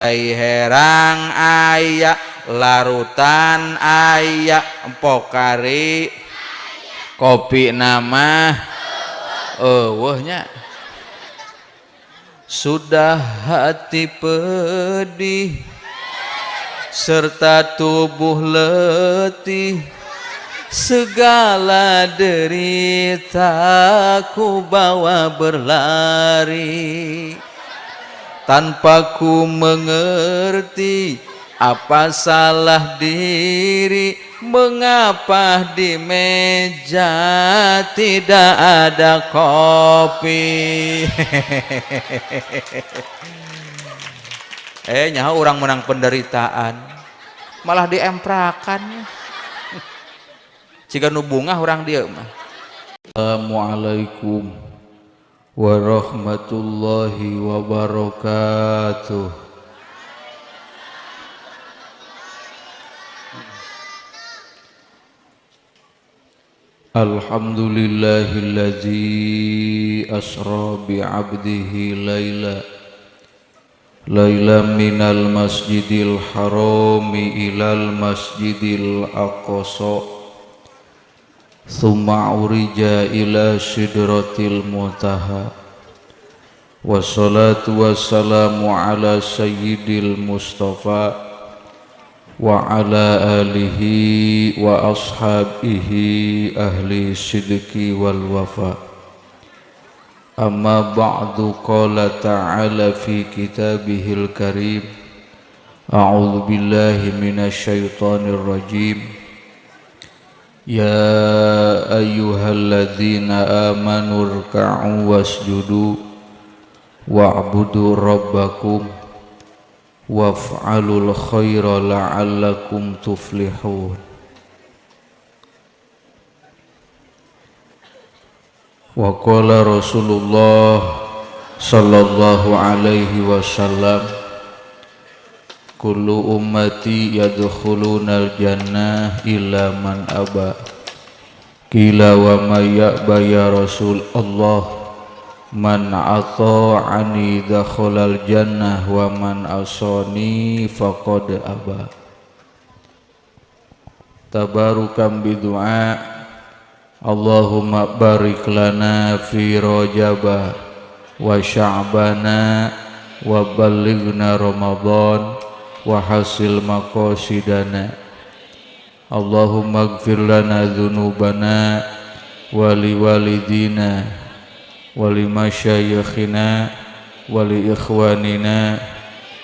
Herang aya, larutan aya, Pokari kopi nama eueuh nya. Sudah hati pedih serta tubuh letih, segala derita ku bawa berlari, tanpa ku mengerti apa salah diri, mengapa di meja tidak ada kopi. Nyaho orang menang penderitaan malah diemprakan jika nu bungah orang dia mah. Assalamualaikum warahmatullahi wabarakatuh. Alhamdulillahillazi asra bi'abdihi laila laila minal masjidil harami ilal masjidil aqsa thumma urija ila sidratil muntaha. Wassalatu wassalamu ala sayyidil mustafa wa ala alihi wa ashabihi ahli sidqi wal wafa. Amma ba'du, qala ta'ala fi kitabihil karim, a'udzu billahi minasyaitonir rajim. Ya ayyuhalladzina amanu rka'u wasjudu wa'budu rabbakum waf'alul khaira la'allakum tuflihun. Wa qala Rasulullah sallallahu alaihi wasallam, kullu ummati yadkhulunal jannah illa man aba. Qila wa may ya'ba ya Rasul Allah, man ata'ani dakhalal jannah wa man asani faqad aba. Tabarukan bidu'a, Allahumma barik lana fi Rajaba wa Sya'bana wa ballighna Ramadan wa hasil maqasidana. Allahumma ighfir lana dzunubana wa liwalidina wa limasyayikhina wa li ikhwanina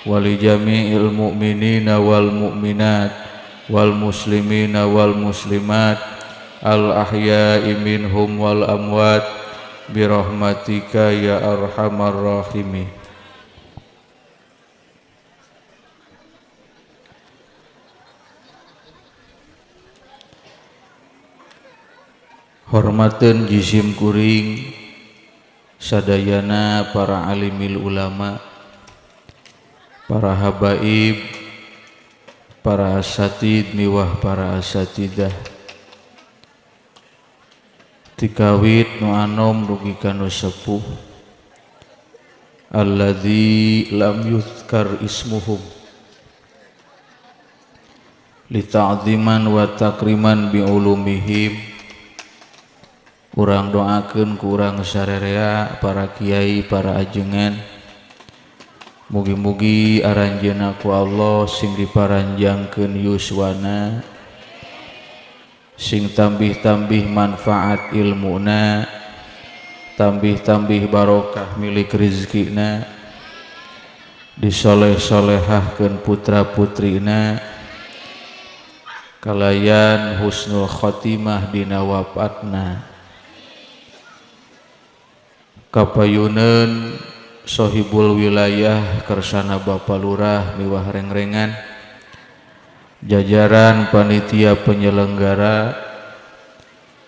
wa li jami'il mu'minina wal mu'minat wal muslimina wal muslimat al ahya'i minhum wal amwat birahmatika ya arhamar rahimin. Hormateun jisim kuring sadayana para alimil ulama, para habaib, para asatid miwah para asatidah, tikawit nu anom dugi ka nu sepuh, alladzi lam yuzkar ismuhum li ta'ziman wa takriman bi ulumihim. Urang doakeun ku urang sarerea para kiai, para ajengan, mugi-mugi aranjeunna ku Allah sing diparanjangkeun yuswana, sing tambih-tambih manfaat ilmuna, tambih-tambih barokah milik rizkina, disoleh-solehahkeun putra-putrina, kalayan husnul khotimah dina wafatna. Kapayuneun sohibul wilayah kersana Bapak Lurah miwah rengrengan, jajaran panitia penyelenggara,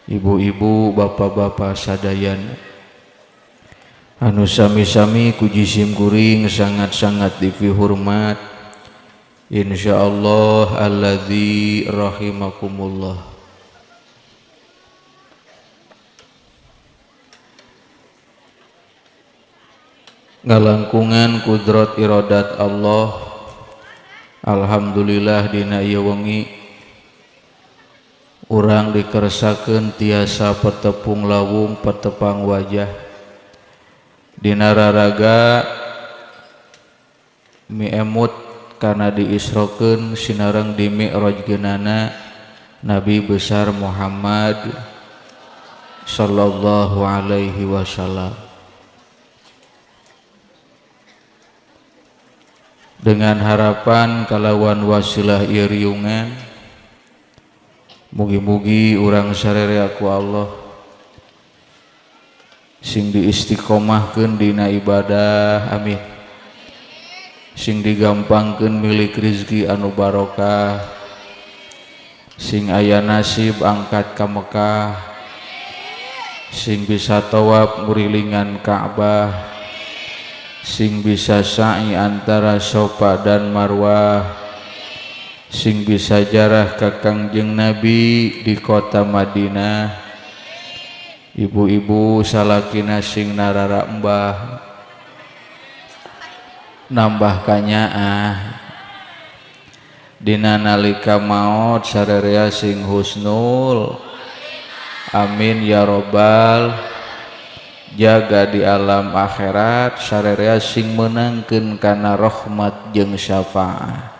ibu-ibu, bapak-bapak sadayana anu sami-sami ku jisim kuring sangat-sangat dipihormat, insyaallah alladzi rahimakumullah. Ngalangkungan kudrat iradat Allah Alhamdulillah dina ieu wengi urang dikersakeun tiasa petepung lawung petepang wajah dina raraga miemut kana diisrokeun sinareng di mi'rajgeunana Nabi besar Muhammad sallallahu alaihi wasallam. Dengan harapan kalawan wasilah ieu riungan mugi-mugi urang sarere ku Allah sing diistiqomahkeun dina ibadah, amin. Sing digampangkeun milik rizki anu barokah, sing aya nasib angkat ka Mekah, sing bisa tawaf ngurilingan Ka'bah, sing bisa sa'i antara Sofa dan Marwah, sing bisa jarah ka Kangjeng Nabi di kota Madinah. Ibu-ibu salakina sing narara embah nambah kanyaah dina nalika maot sarerea sing husnul, amin ya robbal. Jaga di alam akhirat sarerea sing menangkeun kana rahmat jeung syafaat.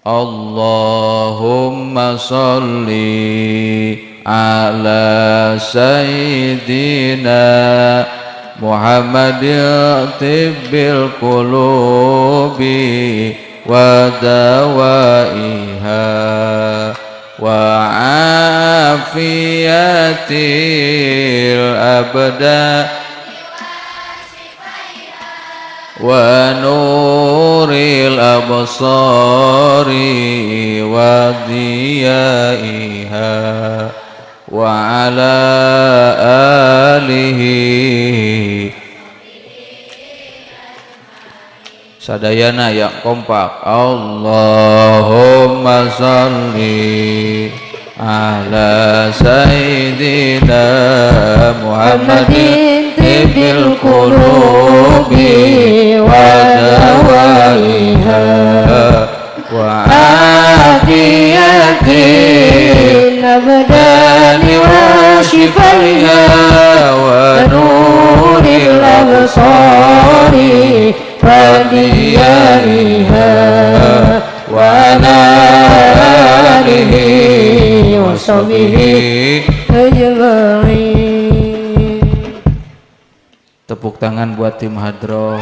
Allahumma sholli ala sayyidina Muhammadin tibbil qulubi wa dawaiha wa afiyatil abda wa nuril absari wa diyaiha wa ala alihi. Sadayana yang kompak. Allahumma sholli ala sayyidina Muhammadin tibbil qulubi wa dawaiha wa afiyatil abdani wa shifaiha wa nuril absari wa diyaiha wa ala alihi wa sahbihi ajma'in. Tepuk tangan buat tim hadroh.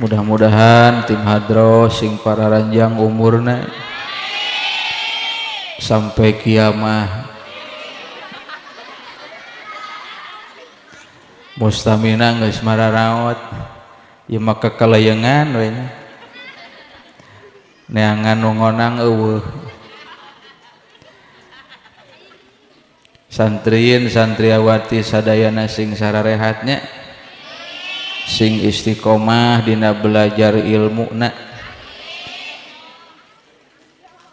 Mudah-mudahan tim hadroh sing para ranjang umurna sampai kiamah. Mustamina geus mararaot ieu mah kekalayengan we nya. Neangan nu ngonang eueuh. Santriin santriawati sadayana sing sararehatnya, sing istiqomah dina belajar ilmu na.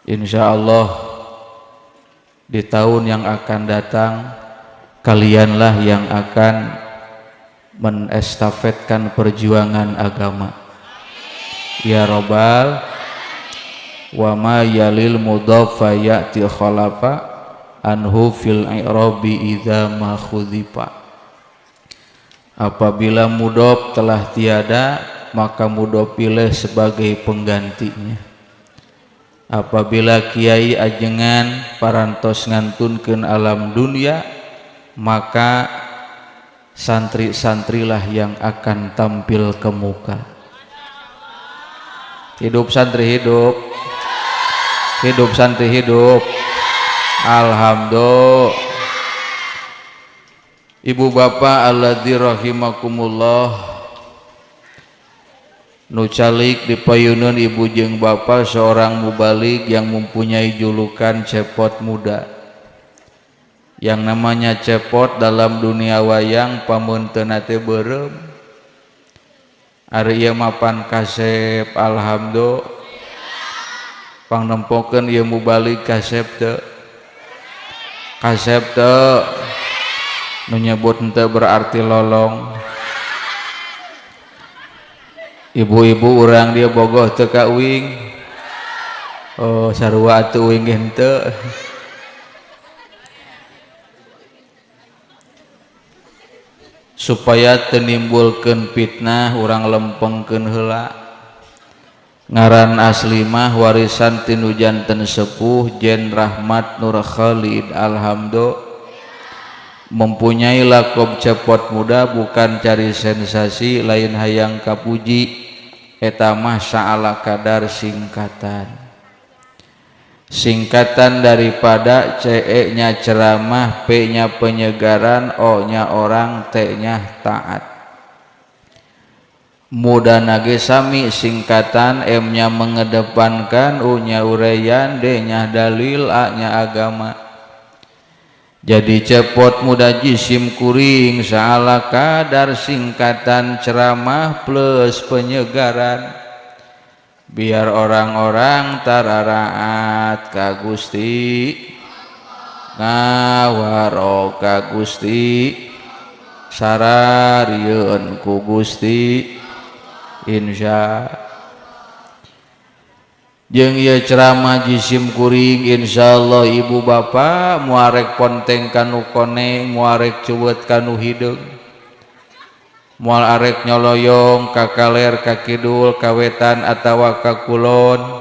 Insyaallah di tahun yang akan datang kalianlah yang akan menestafetkan perjuangan agama. Ya robbal wa ma yalil mudhafa ya'ti khalafa anhu fil i'rabi idza ma khudzifa. Apabila mudhof telah tiada, maka mudhof pilih sebagai penggantinya. Apabila kiai ajengan parantos ngantunkeun alam dunia, maka santri-santrilah yang akan tampil ke muka. Hidup santri hidup, hidup santri hidup. Alhamdulillah. Ibu bapak alladzi rahimakumullah, nu calik di payunun ibu jeung bapak seorang mubalig yang mempunyai julukan cepot muda. Yang namanya cepot dalam dunia wayang pameunteuna teh beureum. Ari ieu mapan kasep alhamdulillah. Pangnempokeun ieu mubalig kasep teu? Kasep teu? Nu nyebut henteu berarti lolong. Ibu-ibu urang dia bogoh teu ka uing. Oh sarua atuh uing ge henteu. Supaya teu nimbulkeun fitnah urang lempengkeun heula. Ngaran asli mah warisan tinu janten sepuh Jen Rahmat Nur Khalid. Alhamdulillah mempunyai lakob cepot muda bukan cari sensasi lain hayang kapuji eta mah saala kadar singkatan. Singkatan daripada CE nya ceramah, P nya penyegaran, O nya orang, T nya taat. Muda nage sami singkatan, M nya mengedepankan, U nya uraian, D nya dalil, A nya agama. Jadi cepot muda jisim kuring saala kadar singkatan ceramah plus penyegaran. Biar orang-orang tararaat ka Gusti, ngawaro ka Gusti, sararieun ku Gusti, insya. Jeung ieu ceramah jisim kuring insyaallah ibu bapak muarek ponteng kanu koneng, muarek ceuweut kanu hideung, moal arek nyoloyong ka kaler ka kidul ka wetan atawa ka kulon.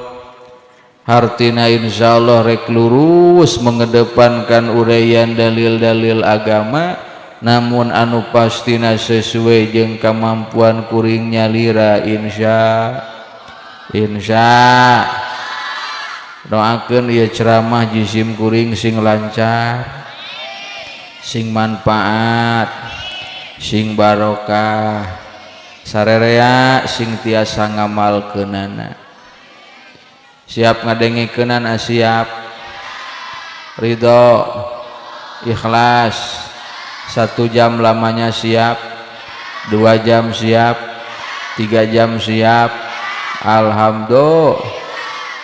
Hartina insyaallah rek lurus mengedepankan uraian dalil-dalil agama, namun anu pastina sesuai jeung kemampuan kuring nyalira insya. Insya doakeun ieu ceramah jisim kuring sing lancar, sing manfaat, sing barokah, sarerea sing tiasa ngamalkeunana. Siap ngadengikeunana, siap, ridho, ikhlas. 1 jam lamanya siap, 2 jam siap, 3 jam siap. Alhamdulillah,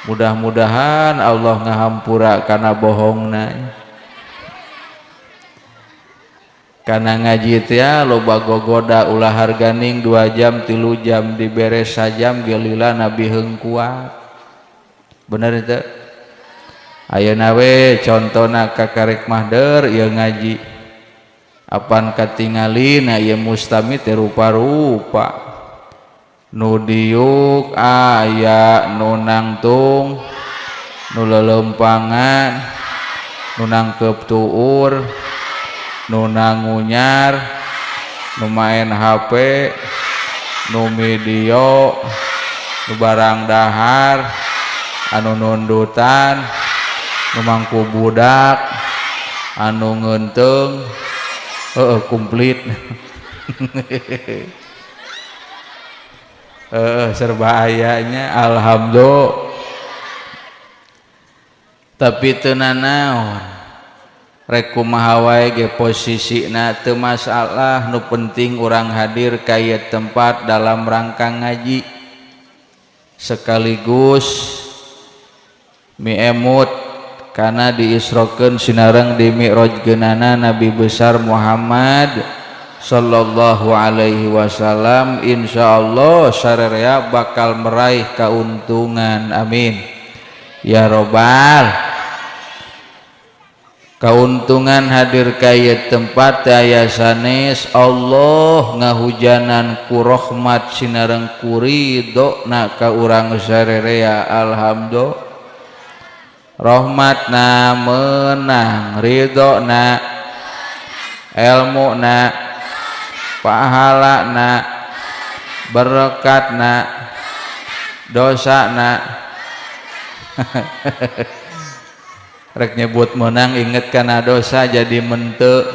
mudah-mudahan Allah ngahampura kana bohongna. Karena ngaji teh loba gogoda ulah harganing 2 jam 3 jam dibere sajam gelila nabi heung kuat. Bener teu? Ayeuna we contona kakarek mahder ieu ngaji. Apan katingalina ieu mustami teh rupa-rupa. Nu diuk aya, nu nangtung, nu lelempangan, nu nangkep tuur, nu nangunyar, nu main HP, nu video, nu barang dahar, anu nundutan, nu mangku budak, anu ngeunteung, heueuh komplit. Serba ayanya alhamdulillah. Tapi teu nanaon rek kumaha wae ge posisina teu masalah, nu penting urang hadir ka ieu tempat dalam rangka ngaji sekaligus miemut kana diisrokeun sinareng di mi'rajkeunana Nabi besar Muhammad sallallahu alaihi wasallam. Insyaallah sarerea bakal meraih keuntungan, amin ya robbal. Keuntungan hadir ka ieu tempat aya sanes Allah ngahujanan ku rahmat sinareng ku ridho na ka urang sarerea. Alhamdulillah, rahmatna menang, ridhona, elmuna, pahalana, berkatna, dosana. Rek nyebut menang inget kana dosa jadi mente.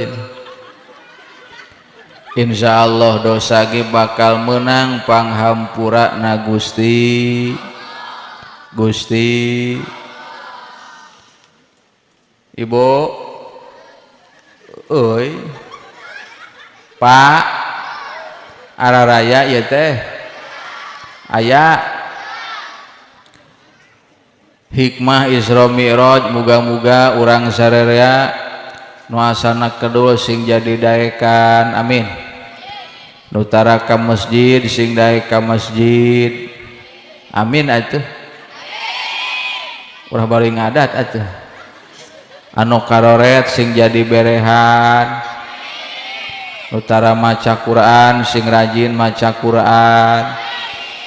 Insyaallah dosa ge bakal menang panghampura na Gusti. Gusti Ibu euy Pak araraya ieu teh aya hikmah Isra Mi'raj, muga-muga urang sarerea Nu asana kedul sing jadi daekan, amin. Nu tara ka masjid sing daek ka masjid, amin atuh. Ulah bari ngadat atuh. Anu karoret sing jadi berehan. Nu tara maca Quran sing rajin maca Quran,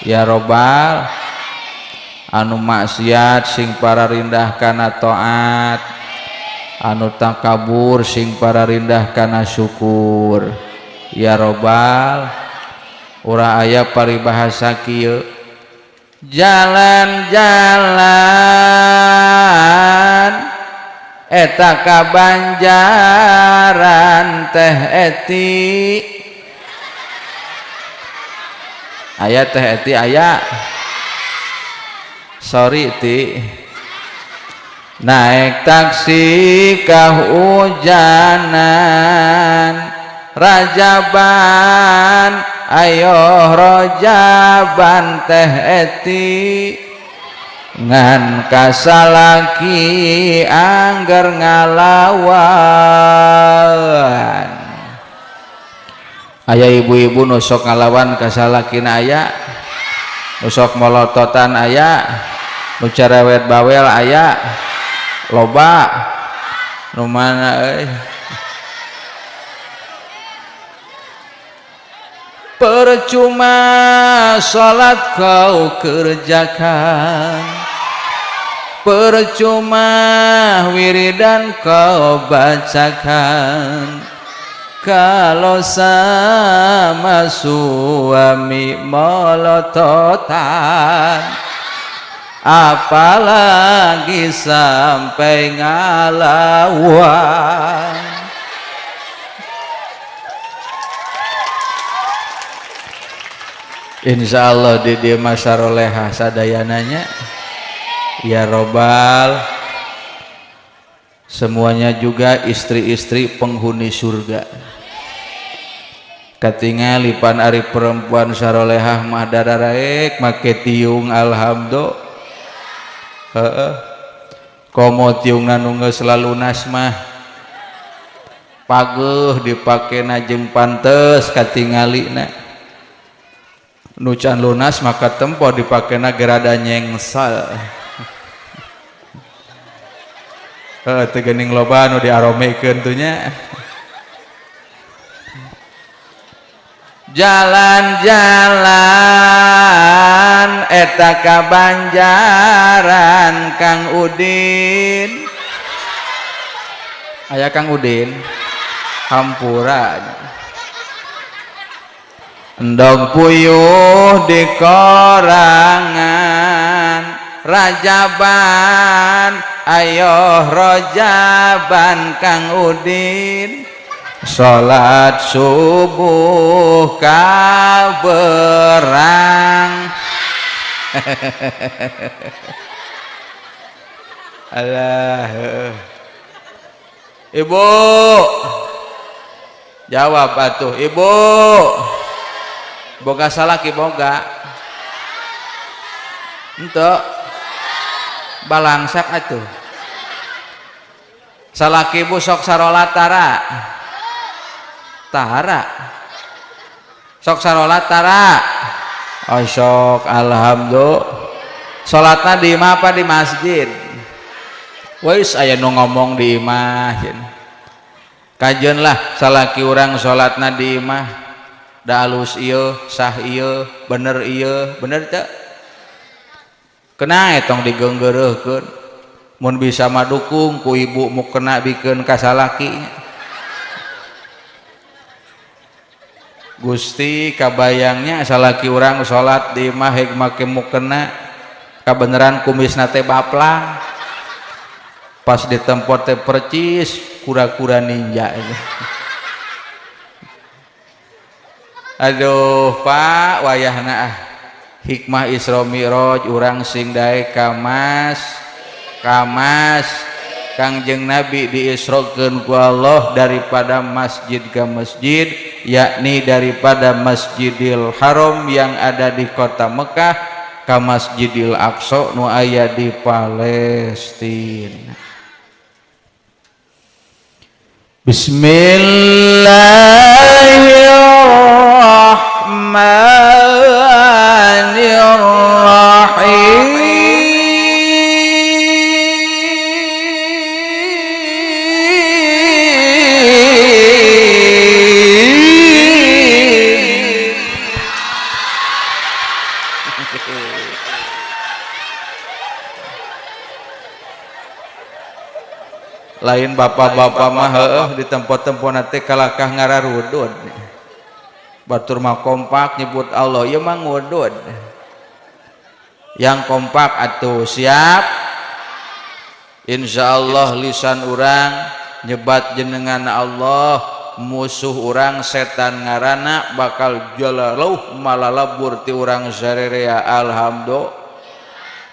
ya robbal. Anu maksiat sing pararindah kana taat, anu takabur sing pararindah kana syukur, ya robbal. Urang aya paribahasa kieu, jalan-jalan eta ka Banjaran teh eti, aya teh eti aya, sorry ti, naik taksi kahujanan, rajaban ayo rojaban teh eti, ngan kasalaki angger ngalawan. Aya ibu-ibu nu sok ngalawan kasalakina, aya nu sok molototan, aya nu cerewet bawel, aya loba. Nu mana euy? Percuma salat kau kerjakan, percuma wiridan kau bacakan, kalau sama suami molototan, apalagi sampai ngalawan. Insya Allah di dieu mah sarolehah sadayananya, ya robbal. Semuanya juga istri-istri penghuni surga. Katingali pan ari perempuan sarolehah mah dararaek make tiung, alhamdulillah. Heeh, komo tiungna nu geus lalunas mah pageuh dipakena jeung pantes katingalina. Nu can lunas maka tempo dipakena gerada nyengsal. Heeh, teu geuning loba nu diaromekeun tuh nya. Jalan-jalan eta ka Banjaran Kang Udin, aya Kang Udin hampura. Endog puyuh di korangan, rajaban ayo rojaban Kang Udin, salat subuh kaberang. Alah, ibu jawab atuh, ibu boga salaki boga ente balangsak atuh. Salaki ibu sok sarolat tara, tara sok sarolat tara, oh sok, alhamdulillah. Salatna di imah apa di masjid? Wis aya nu ngomong di imah, kajeun lah salaki urang salatna di imah, da alus ieu, sah ieu, bener ieu, bener teu? Kena tong digeunggeureuhkeun, mun bisa mah dukung ku ibu mu kena bikeun ka salaki. Gusti kabayangnya salaki urang salat di imah heg make mukena, kabeneran kumisna teh baplang, pas ditempot teh percis kura-kura ninja. Aduh Pak, wayahna ah hikmah Isra Mi'raj urang sing daek ka mas Kangjeng Nabi diisrokeun ku Allah daripada masjid ke masjid, yakni daripada Masjidil Haram yang ada di kota Mekah ke Masjidil Aqsa nu aya di Palestina. Bismillahirrahmanirrahim. Lain bapak-bapak mah heueuh di tempat-tempat teh kalakah ngararudud. Batur mah kompak nyebut Allah, ieu mah ngudud. Yang kompak atuh siap. Insyaallah lisan urang nyebat jenengan Allah, musuh urang setan ngaranna bakal jalalauh malalabur ti urang sarerea. Alhamdulillah.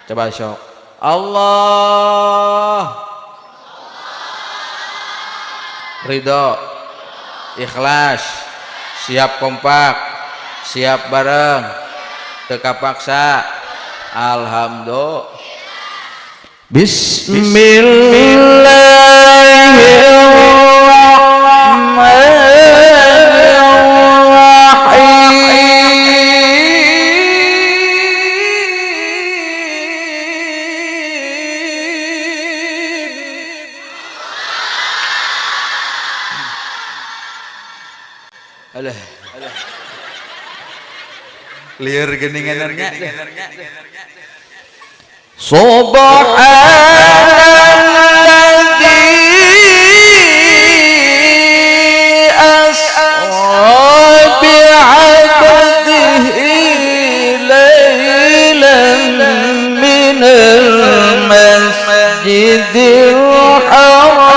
Coba sok. Allah ridho, ikhlas, siap kompak, siap bareng, teka paksa. Alhamdulillah. Bismillahirrahmanirrahim. Alah, liar geningannya. Subhanalladzi asra bi'abdihi lailan minal masjidil haram.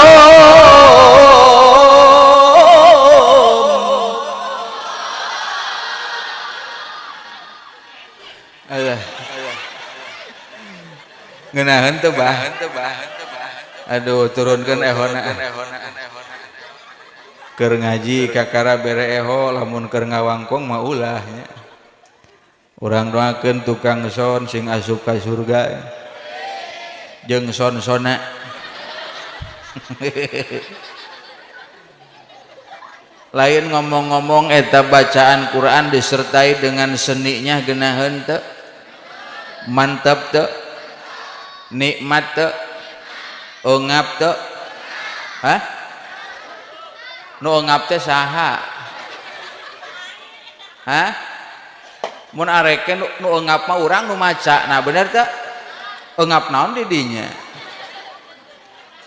Ngeunaheun teu bah. Aduh, turunkeun ehona. Keur ngaji kakara bere eho, lamun keur ngawangkong mah ulah nya. Urang doakeun tukang son sing asup ka surga. Jeung son-sona. Lain ngomong-ngomong eta bacaan Quran disertai dengan seninya geunaheun teu? Mantap teu? Nikmat teu? Eungap teu? Hah? Nu eungap teh saha? Hah? Mun areke nu eungap mah urang nu maca. Nah bener teu? Eungap naon di dinya?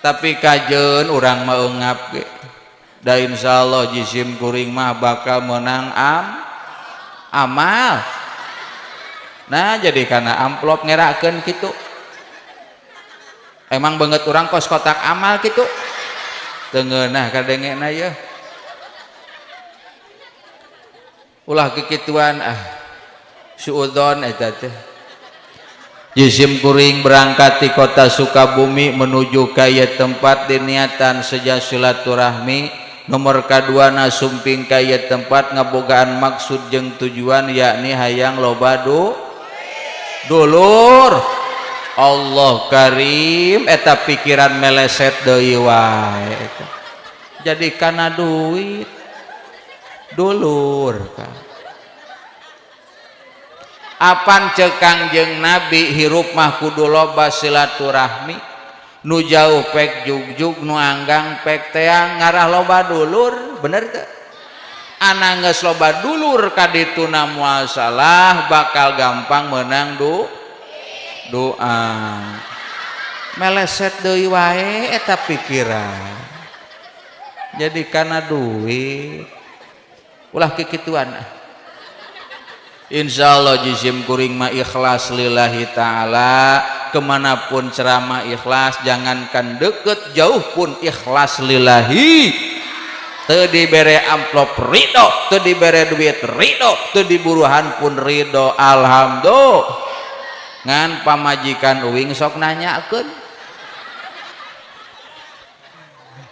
Tapi kajeun urang mah eungap ge. Da insyaallah jisim kuring mah bakal menang amal. Nah jadi karena amplop ngerakeun kitu. Emang banget orang kos kotak amal gitu, tengenah kadengena ya, ulah kekituan ah, suudzon eta teh. Jisim kuring berangkat di kota Sukabumi menuju ka ieu tempat diniatan seja silaturahmi. Nomor kaduana sumping ka ieu tempat ngabogaan maksud jeung tujuan yakni hayang loba dulur. Allah karim eta pikiran meleset deui wae eta. Jadi kana duit dulur ka. Apan ceuk Kangjeng Nabi hirup mah kudu loba silaturahmi, nu jauh pek jugjug, nu anggang pek teang, ngarah loba dulur, bener teu? Ana geus loba dulur ka dituna moal salah, bakal gampang menang doa. Meleset deui wae eta pikiran. Jadi kana duit ulah kikituan. Insyaallah jisim kuring mah ikhlas lillahi ta'ala, kemanapun ceramah ikhlas, jangankan deket jauh pun ikhlas lillahi. Teu dibere amplop ridho, teu dibere duit ridho, teu diburuhan pun ridho. Alhamdulillah. Ngan pamajikan uing sok nanyakeun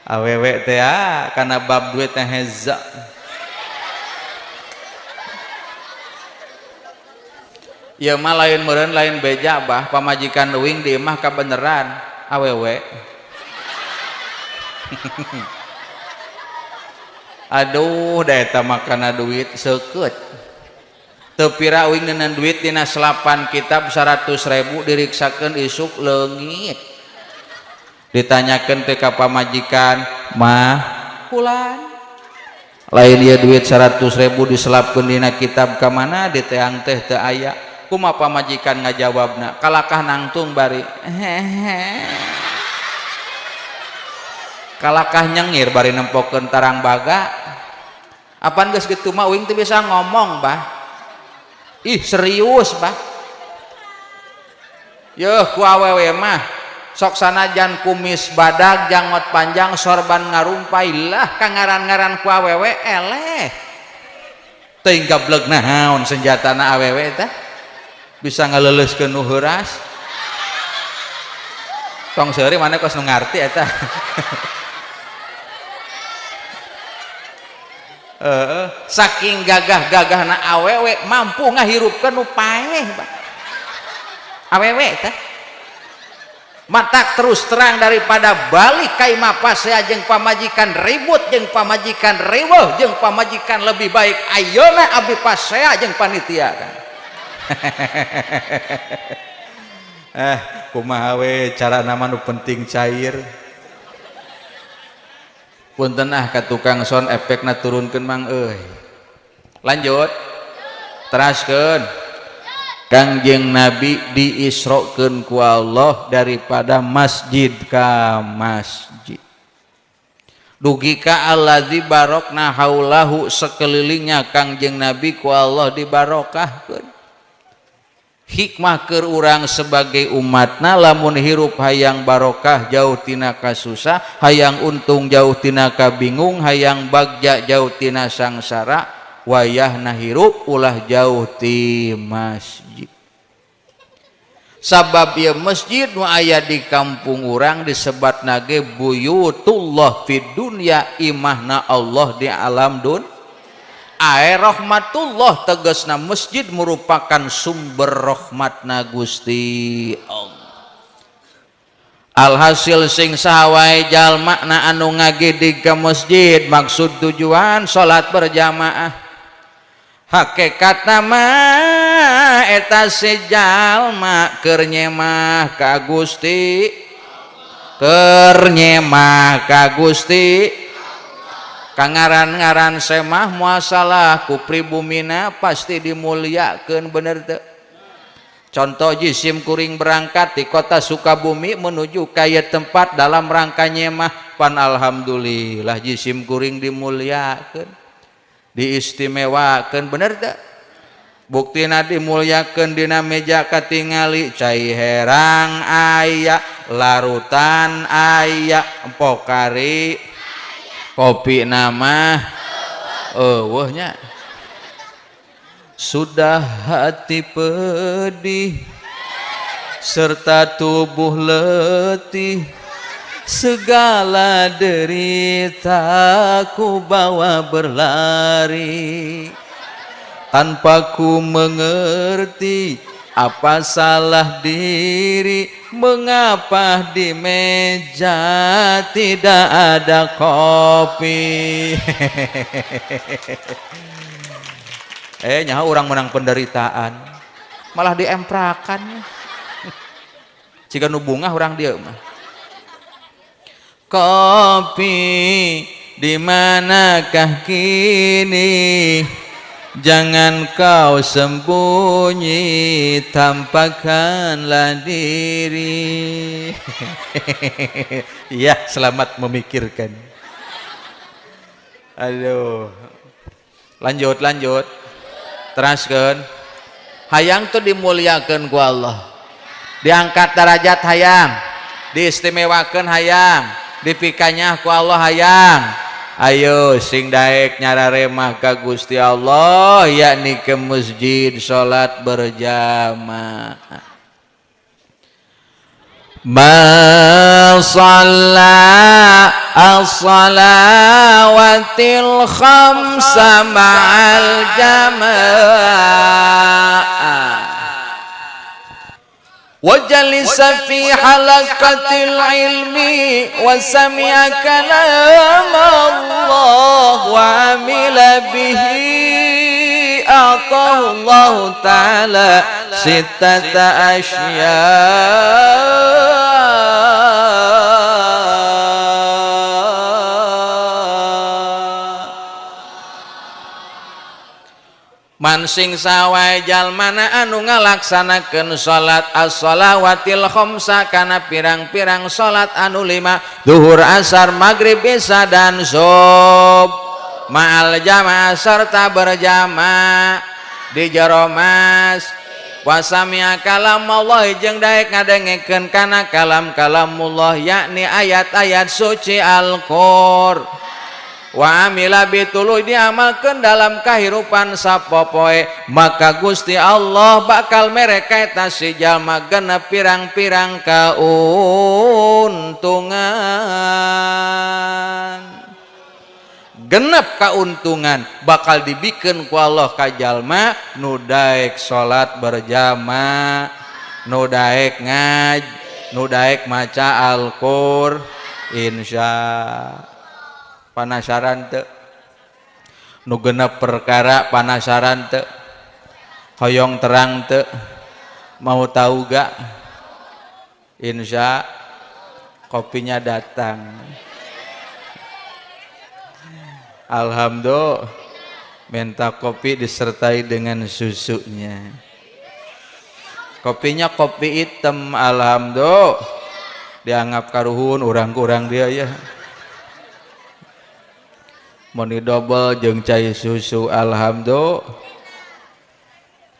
awewe teh kana bab duit teh heza. Ieu mah lain meureun lain beja bah, pamajikan uing di imah kabeneran awewe. Aduh, da eta makana duit seukeut. Teu pira uing neunan duit dina selapan kitab 100.000 diriksakeun isuk leungit. Ditanyakeun teh ka pamajikan, "Mah, kulan lain ieu duit 100.000 diselapkeun dina kitab ka mana diteang teh teu aya." Kumaha pamajikan ngajawabna? Kalakah nangtung bari hehe. Kalakah nyengir bari nempokeun tarang baga. Apan geus kitu mah uing teu bisa ngomong, bah. Ih, serius, bah. Yeuh ku awewe mah sok sanajan kumis badag, janggot panjang, sorban ngarumpai lah kangaran-ngaran ku awewe eleh. Teuing gableg naon senjatana awewe teh? Bisa ngaleuleuskeun nu heuras. Tong seuri maneh kos nu ngarti eta. Saking gagah-gagahna awewe mampu ngahirupkeun nu paeh, Pak. Awewe teh matak terus terang daripada balik ka imah pasea jeung pamajikan ribut jeung pamajikan riweuh jeung pamajikan lebih baik ayeuna abdi pasea jeung panitia kan. Kumaha we carana mah nu penting cair. Punten ah ka tukang sound efekna turunkeun mang euy. Lanjut. Teraskeun. Kangjeng Nabi diisrokeun ku Allah daripada masjid ka masjid. Dugi ka allazi barokna haulahu sekelilingnya Kangjeng Nabi ku Allah dibarokahkeun. Hikmah keur urang sebagai umatna lamun hirup hayang barokah jauh tina kasusah, hayang untung jauh tina kabingung, hayang bagja jauh tina sangsara, wayahna hirup ulah jauh ti masjid. Sabab ieu masjid nu aya di kampung urang disebatna ge buyutullah fid dunya, imahna Allah di alam dun. Ae rahmatullah tegasna masjid merupakan sumber rahmatna Gusti Allah. Alhasil sing saha wae jalma na anu ngagedig ka masjid maksud tujuan salat berjamaah. Hakikatna mah eta si jalma keur nyemah ka Gusti, keur nyemah ka Gusti. Kangaran-ngaran semah muasalah ku pribumina pasti dimuliakeun, bener teu? Contoh jisim kuring berangkat di kota Sukabumi menuju ka ieu tempat dalam rangka nyemah, pan alhamdulillah jisim kuring dimuliakeun, diistimewakeun, bener teu? Buktina dimuliakeun dina meja katingali cai herang aya, larutan aya, pokari kopi nama eueuh nya. Sudah hati pedih serta tubuh letih, segala derita ku bawa berlari, tanpa ku mengerti apa salah diri, mengapa di meja tidak ada kopi. Nyaho orang menang penderitaan malah diemprakan. Jika nu bungah orang dia mah. Kopi di manakah kini? Jangan kau sembunyi, tampakkanlah diri. Ya, selamat memikirkan. Aduh. Lanjut, lanjut. Teraskeun. Hayang tuh dimuliakeun ku Allah. Diangkat derajat hayang, diistimewakeun hayang, dipikanyah ku Allah hayang. Ayo sing daek nyararemah ka Gusti Allah, yakni ke masjid salat berjamaah. Ma shalla as-salawatil khamsa ma'al jamaah. Wa jalisa fi halaqatil ilmi wa sami'a kalam Allah wa amila bihi a'tahu Allah ta'ala sittata asya'. Man sing sawae jalmana anu ngalaksanakeun salat as-shalawatil khamsa kana pirang-pirang salat anu lima, zuhur, asar, maghrib, isya dan sub, ma'al jamaah serta berjamaah di jero mas, wa sami'a kalam Allah jeung daek ngadengekeun kana kalam-kalamullah, yakni ayat-ayat suci Al-Qur'an, wa amila bituluy diamalkeun dalam kahirupan sapopoe, maka Gusti Allah bakal mere ka eta si jalma genep pirang-pirang kauntungan. Genep kauntungan bakal dibikeun ku Allah ka jalma nu daek salat berjamaah, nu daek ngaj, nu daek maca Al-Qur'an. Insya panasaran teu nu genep perkara? Panasaran teu? Hoyong terang teu? Mau tahu gak? Insya kopinya datang. Alhamdulillah, minta kopi disertai dengan susunya. Kopinya kopi hitam. Alhamdulillah, dianggap karuhun orang-orang dia ya. Moni double jeung cai susu. Alhamdulillah,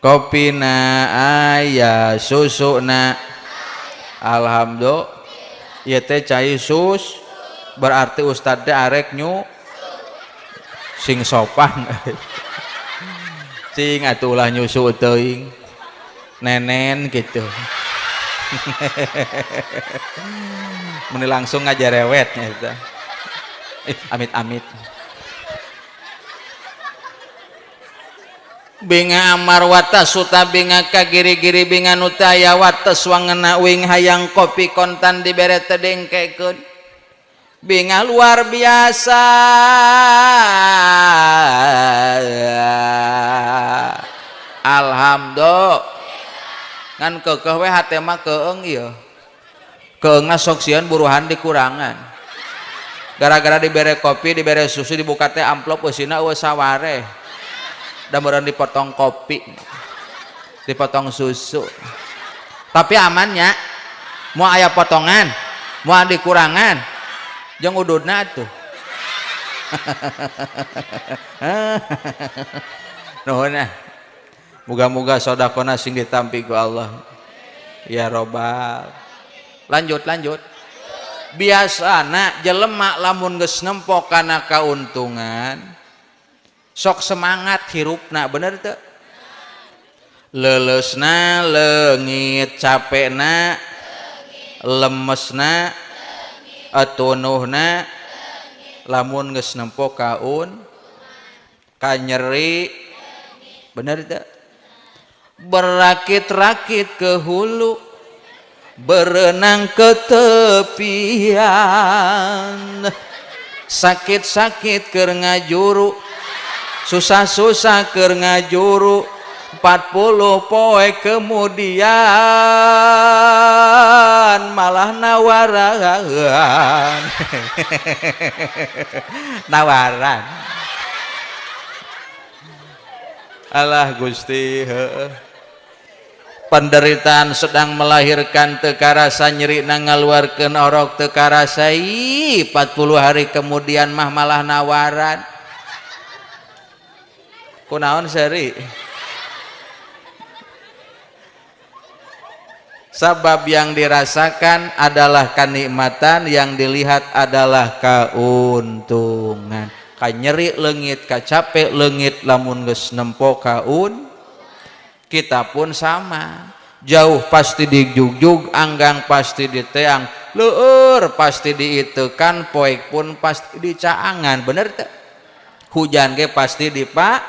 kopina aya, susuna alhamdulillah. Ieu teh cai sus, berarti ustad teh arek nyu sing sopan cing atuh, ulah nyusu teuing nenen gitu. Meni langsung ngajarewet nya. Eh, amit-amit. Binga amar watas suta, binga ka giri-giri, binga nu teu aya wates wangena. Uing hayang kopi kontan dibere teu dengkekeun. Binga luar biasa. Alhamdulillah, ngan keukeuh we hate mah, keeng ieu keengna, sok sieun buruhan dikurangan gara-gara dibere kopi, dibere susu. Dibuka teh amplop eusina eueuh sawareh da meureun dipotong kopi, dipotong susu. Tapi amannya mau aya potongan, mau dikurangan jeung ududna tuh. Nuhun ah, muga-muga sodakona sing ditampi ku Allah ya robbal. Lanjut, lanjut. Biasana jelema lamun geus nempo kana kauntungan sok semangat hirupna, bener teu? Lelesna leungit, capekna, lemesna, atunuhna, lamun geus nempo kaun kanyeri, bener teu? Berakit-rakit ke hulu, berenang ke tepian, sakit-sakit keur ngajuru, susah-susah keur ngajuru, 40 poe kemudian malah nawaran, nawaran. Alah Gusti, heueuh. Penderitaan sedang melahirkan teu karasa, nyerina ngaluarkeun orok teu karasa. 40 hari kemudian mah malah nawaran. Kunaon seri? Sebab yang dirasakan adalah kenikmatan, yang dilihat adalah keuntungan. Kanyeri leungit, kacape leungit lamun geus nempo kaun. Kita pun sama. Jauh pasti dijugjug, anggang pasti diteang, leur pasti diitekan, poek pun pasti dicaangan, bener teu? Hujan ge pasti dipak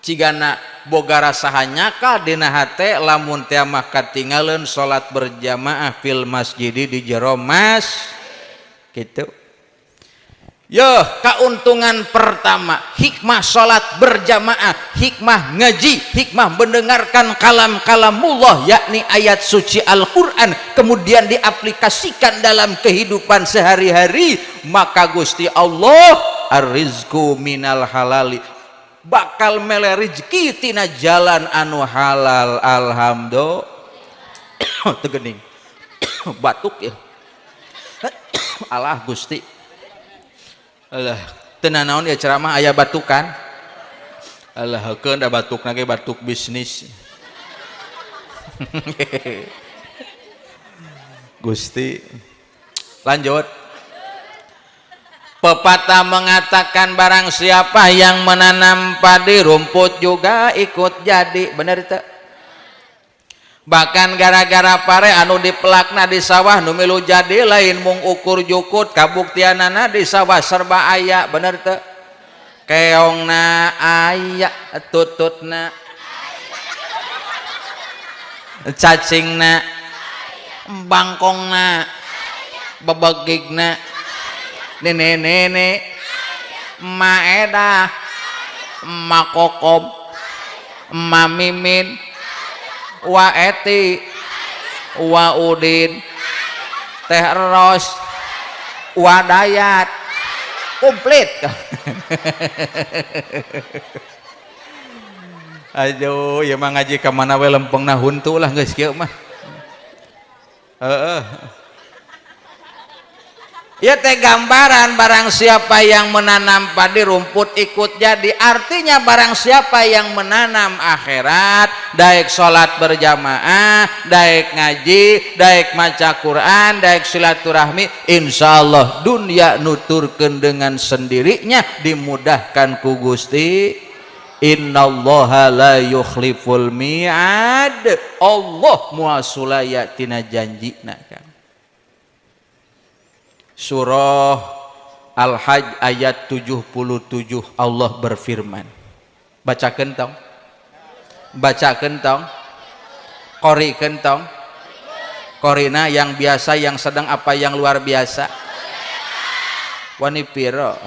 cigana. Boga rasa hanyaka dina hate lamun teh mah katingaleun salat berjamaah fil masjid di jero mas gitu. Yo, keuntungan pertama, hikmah salat berjamaah, hikmah ngaji, hikmah mendengarkan kalam-kalamullah, yakni ayat suci Al-Quran, kemudian diaplikasikan dalam kehidupan sehari-hari, maka Gusti Allah ar-rizqu minal halali, bakal mele rezeki tina jalan anu halal. Alhamdulillah. Tegening batuk ya. Allah Gusti. Alah, teu naon ya ceramah aya batukan. Alah, heukeun da batukna ge batuk bisnis. Gusti. Lanjut. Pepatah mengatakan barang siapa yang menanam padi, rumput juga ikut jadi. Bener teu? Bahkan gara-gara pare anu dipelakna di sawah nu milu jadi lain mung ukur jukut, kabuktianana di sawah serba aya, bener teu? Keongna aya, tututna, cacingna, bangkongna, bebegigna, nenek-nenek, maedah, makokom, mamimin, wa eti, wa udin, teh ros, wa dayat, komplit. Aduh, ya mah ngaji ka mana we lempengna huntu lah geus kieu mah. Heeh. Ya teh gambaran barang siapa yang menanam padi rumput ikut jadi, artinya barang siapa yang menanam akhirat, daek salat berjamaah, daek ngaji, daek maca Quran, daek silaturahmi, insyaallah dunia nuturkeun dengan sendirinya, dimudahkan ku Gusti. Innallaha la yukhliful mi'ad. Allah moal sulaya tina janjina kan. Surah Al-Hajj ayat 77 Allah berfirman. Bacakeun tong. Bacakeun tong. Qorikeun tong. Qorina yang biasa, yang sedang, apa yang luar biasa? Wani piro?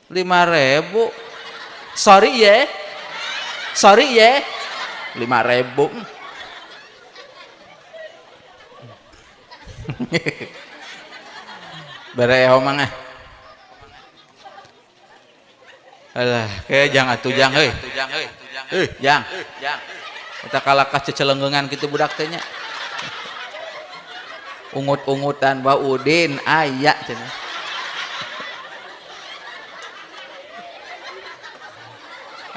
5.000. Sorry ye. Sorry ye. 5.000. Bere homang ah. Alah, kayak jang atuh jang euy. Euy, jang. Eta kalakah cecelenggengan kitu budak teh nya. Ungut-ungutan wa udin aya cenah.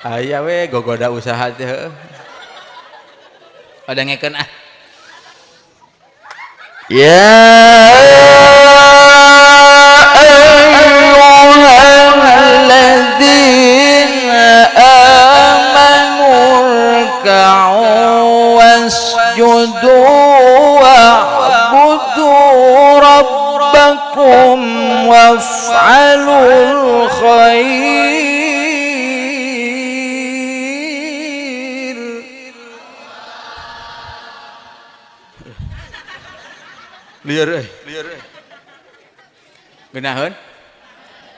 Aya we gogoda usaha teh heuh. Padangekeun ah. Ya ayyuhalladzina amanu rka'u wasjudu wa'budu rabbakum waf'alul khair. Liar euy. Geunaheun?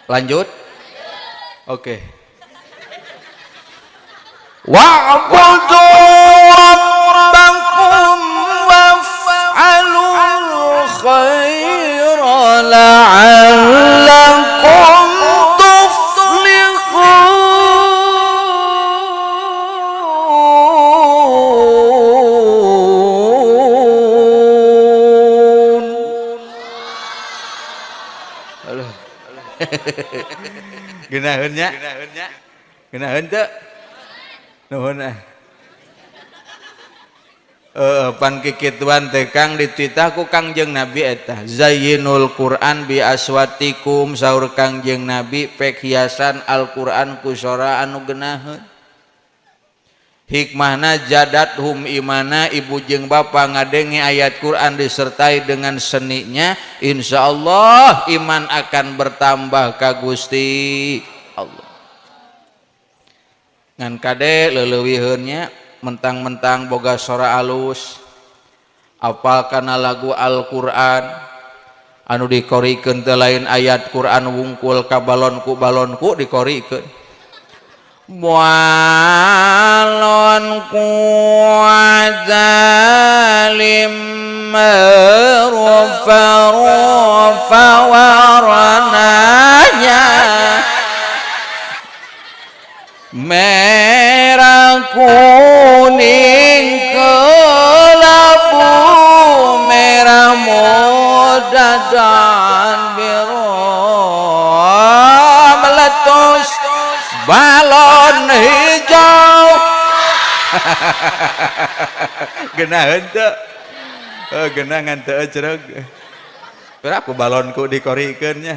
Lanjut. Oke. Wa'budu rabbakum waf'alul khaira la'allakum tuflihun. Geunaheun nya? Geunaheun teu? Nuhun ah. Pan kikituan teh Kang dititah ku Kangjeng Nabi eta. Zayyinul Quran bi aswatikum, saur Kangjeng Nabi pek hiasan Al-Quran ku sora anu geunaheun. Hikmahna jadathum imana, ibu jeung bapa ngadenge ayat Quran disertai dengan seninya, insyaallah iman akan bertambah ka Gusti Allah. Ngan kade leulewiheun nya mentang-mentang boga sora alus, apal kana lagu Al-Qur'an anu dikorikeun teh lain ayat Quran wungkul ka balonku balonku dikorikeun. Balon ku zalim rufa-rufa warnanya merah kuning kelabu, merah muda dan biru, meletus balon hijau. Genaheun teu? Oh, genah ngan teu ecreg. Piraku balonku dikorikeun nya.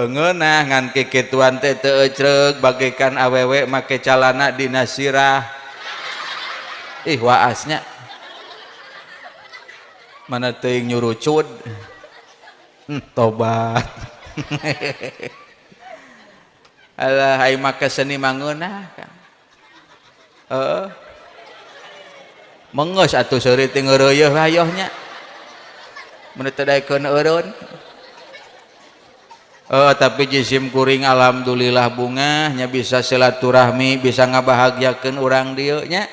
Ngeunah ngan kikituan teh teu ecreg bagaikan awewe make calana dina sirah. Ih waasnya. Mana teuing nyurucud. Tobat. Alah ai make seni mangeunah. Heeh. Mengeus atuh seuri teh ngeureuyeuh hayoh nya. Mun teu daekeun eureun. Tapi jisim kuring alhamdulillah bungah nya bisa silaturahmi, bisa ngabahagiakeun urang dieu nya.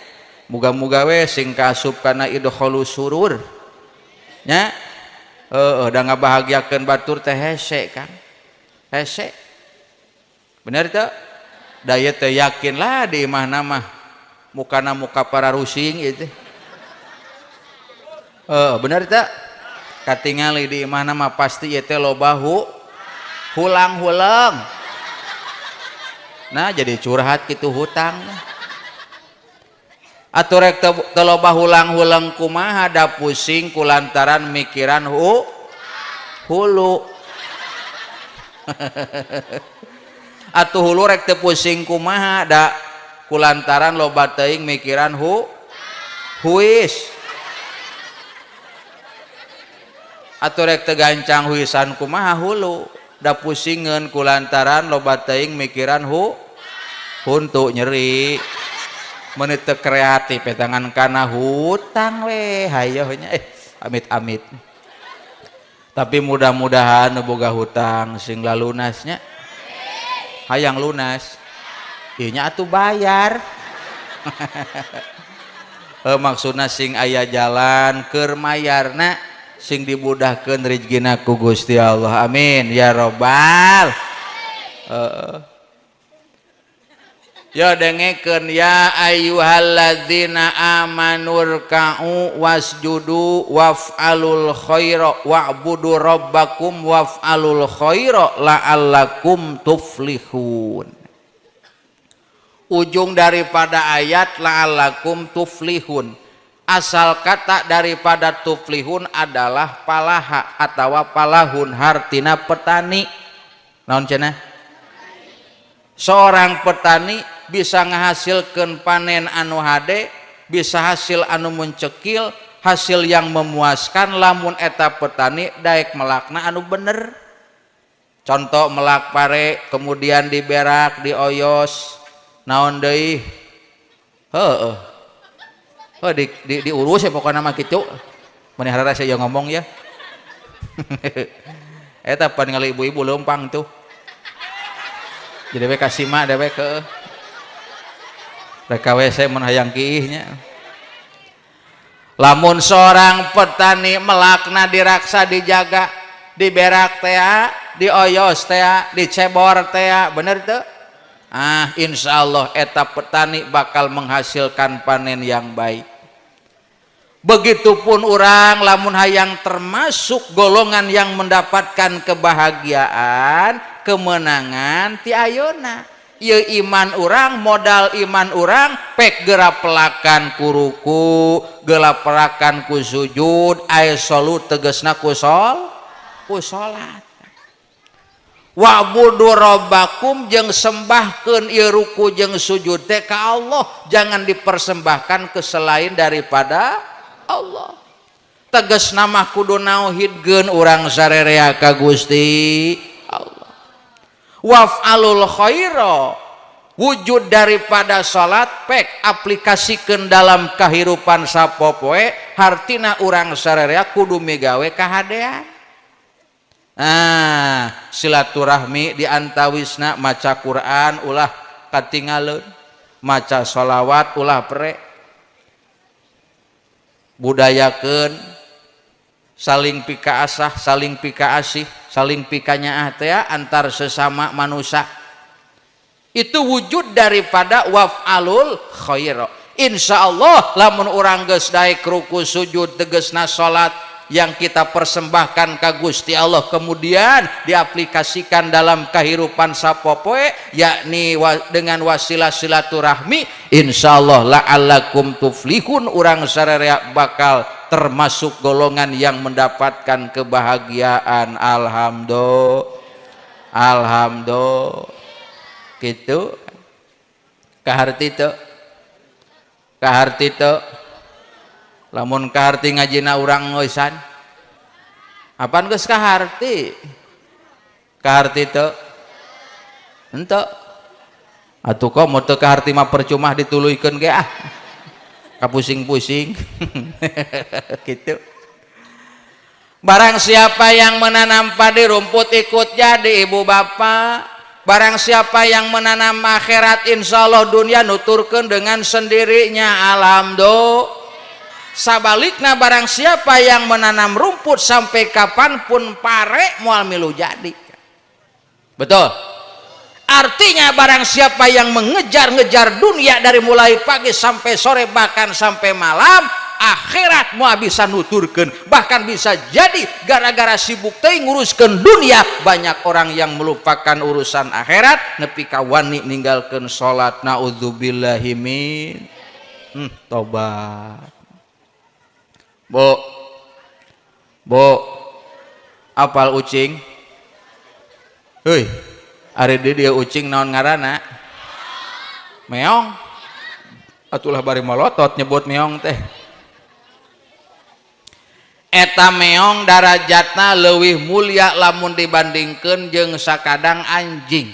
Muga-muga we sing kaasup kana idkhalus surur. Nya. Heeh, da ngabahagiakeun batur teh hese kan. Hese. Bener teu? Da ieu teh yakin lah di imahna mah mukana muka para rusing ieu teh. Bener teu? Katingali di imahna mah pasti ieu teh loba hulang-hulang. Nah jadi curhat kitu hutang. Atuh rek teu loba hulang-hulang kumaha da pusing kulantaran mikiran hulu. Atuh hulu rek teu pusing kumaha da kulantaran loba teuing mikiran huis. Atuh rek teu gancang huisan kumaha hulu da pusingeun kulantaran loba teuing mikiran huntu nyeri. Mun teu kreatif tangan kana hutang we hayoh nya amit-amit. Tapi mudah-mudahan nu boga hutang sing lalunasnya. Hayang lunas. Ieu nya atuh bayar. Maksudna sing aya jalan keur mayarna sing dimudahkeun rezekina ku Gusti Allah. Amin ya robbal. Ya dengekeun ya ayyuhalladzina amanurka'u wasjudu waf'alul khaira wa'budu rabbakum waf'alul khaira la'allakum tuflihun. Ujung daripada ayat la'allakum tuflihun. Asal kata daripada tuflihun adalah palaha atawa palahun hartina petani. Naon cenah? Seorang petani bisa ngahasilkeun panen anu hade, bisa hasil anu mencekil, hasil yang memuaskan lamun eta petani daek melakna anu bener. Contoh melak pare kemudian diberak, dioyos, naon deui? Heueuh. Oh, diurus ya pokokna mah kitu. Mun harara saya ngomong ya. Eta pan ngali ibu-ibu leumpang tuh. Jadi we kasima dewe ke rek WC mun hayang kiihnya. Lamun seorang petani melakna diraksa dijaga, diberak tea, dioyos tea, dicebor tea, bener teu? Ah, insyaallah eta petani bakal menghasilkan panen yang baik. Begitupun orang lamun hayang termasuk golongan yang mendapatkan kebahagiaan, kemenangan ti ayeuna. Ieu iman urang, modal iman urang pek geura pelakan ku ruku, geura pelakan ku sujud, aya salut tegasna ku salat. Wa'budu rabbakum jeung sembahkeun ieu ruku jeung sujud teh ka Allah, jangan dipersembahkan ke selain daripada Allah. Tegasna mah kudu nauhidkeun urang sarerea ka Gusti Allah. Waf'alul khaira Wujud daripada salat pek aplikasikeun dalam kahirupan sapopoe, hartina urang sararea kudu migawe kahadean. Nah, silaturahmi diantawisna maca Quran ulah katingaleun, maca sholawat ulah pre, budayakeun saling pikaasah, saling pikaasih, saling pikanyaah teh antar sesama manusia. Itu wujud daripada waf'alul khair. Insyaallah lamun urang geus daek ruku sujud tegesna salat yang kita persembahkan ka Gusti Allah kemudian diaplikasikan dalam kehidupan sapopoe, yakni dengan wasilah silaturahmi, insyaallah la'allakum tuflihun, urang sararea bakal termasuk golongan yang mendapatkan kebahagiaan. Alhamdulillah, alhamdulillah. Gitu kaharti teu, kaharti teu. Lamun kaharti ngajina urang ngeusan apaan geus kaharti, kaharti teu henteu atuh. Kok mau teu kaharti mah percuma dituluykeun ge, ah kapusing-pusing gitu. Barang siapa yang menanam padi, rumput ikut jadi, ibu bapak. Barang siapa yang menanam akhirat, insya Allah dunia nuturkan dengan sendirinya. Alhamdulillah. Sabalikna, barang siapa yang menanam rumput, sampai kapanpun pare moal milu jadi. Betul. Artinya barang siapa yang mengejar-ngejar dunia dari mulai pagi sampai sore, bahkan sampai malam, akhirat mau bisa nuturkan. Bahkan bisa jadi gara-gara sibuk teh nguruskan dunia, banyak orang yang melupakan urusan akhirat, nepi ka wani ninggalkeun salat. Naudzubillahi min tobat. Bu, bu, apal ucing? Heuy, ari di dia ucing naon ngaranna? Meong. Atulah bari molotot nyebut meong teh. Eta meong darajatna leuwih mulia lamun dibandingkeun jeung sakadang anjing.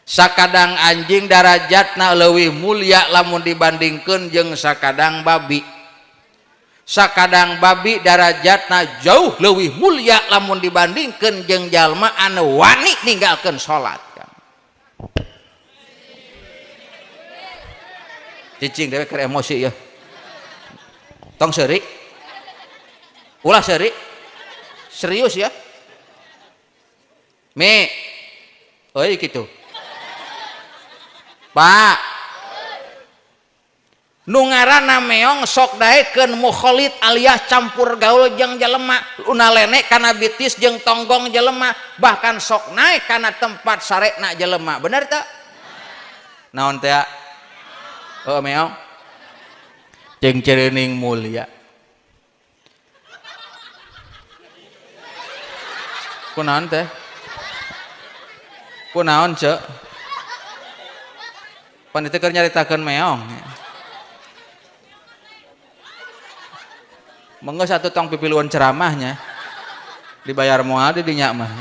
Sakadang anjing darajatna leuwih mulia lamun dibandingkeun jeung sakadang babi. Sakadang babi darajatna jauh leuwih mulia lamun dibandingkeun jeung jalma anu wani ninggalkeun salat. Cicing dewe keur emosi ya. Tong seurik. Ulah seri, serius ya. Mi, oi gitu. Pak, nu ngaranna meong sok daekeun mukhalid alias campur gaul jeung jelema, luna lene kana bitis jeung tonggong jelema, bahkan sok naik kana tempat sarekna jelema. Bener teu? Naon teh? Oh, meong. Jeung cireuning mulia. Kunaon teh? Kunaon cek? Pan itu keur nyaritakeun meong. Mengko satu tong pipiluan ceramahnya. Dibayar moal di dinya mah.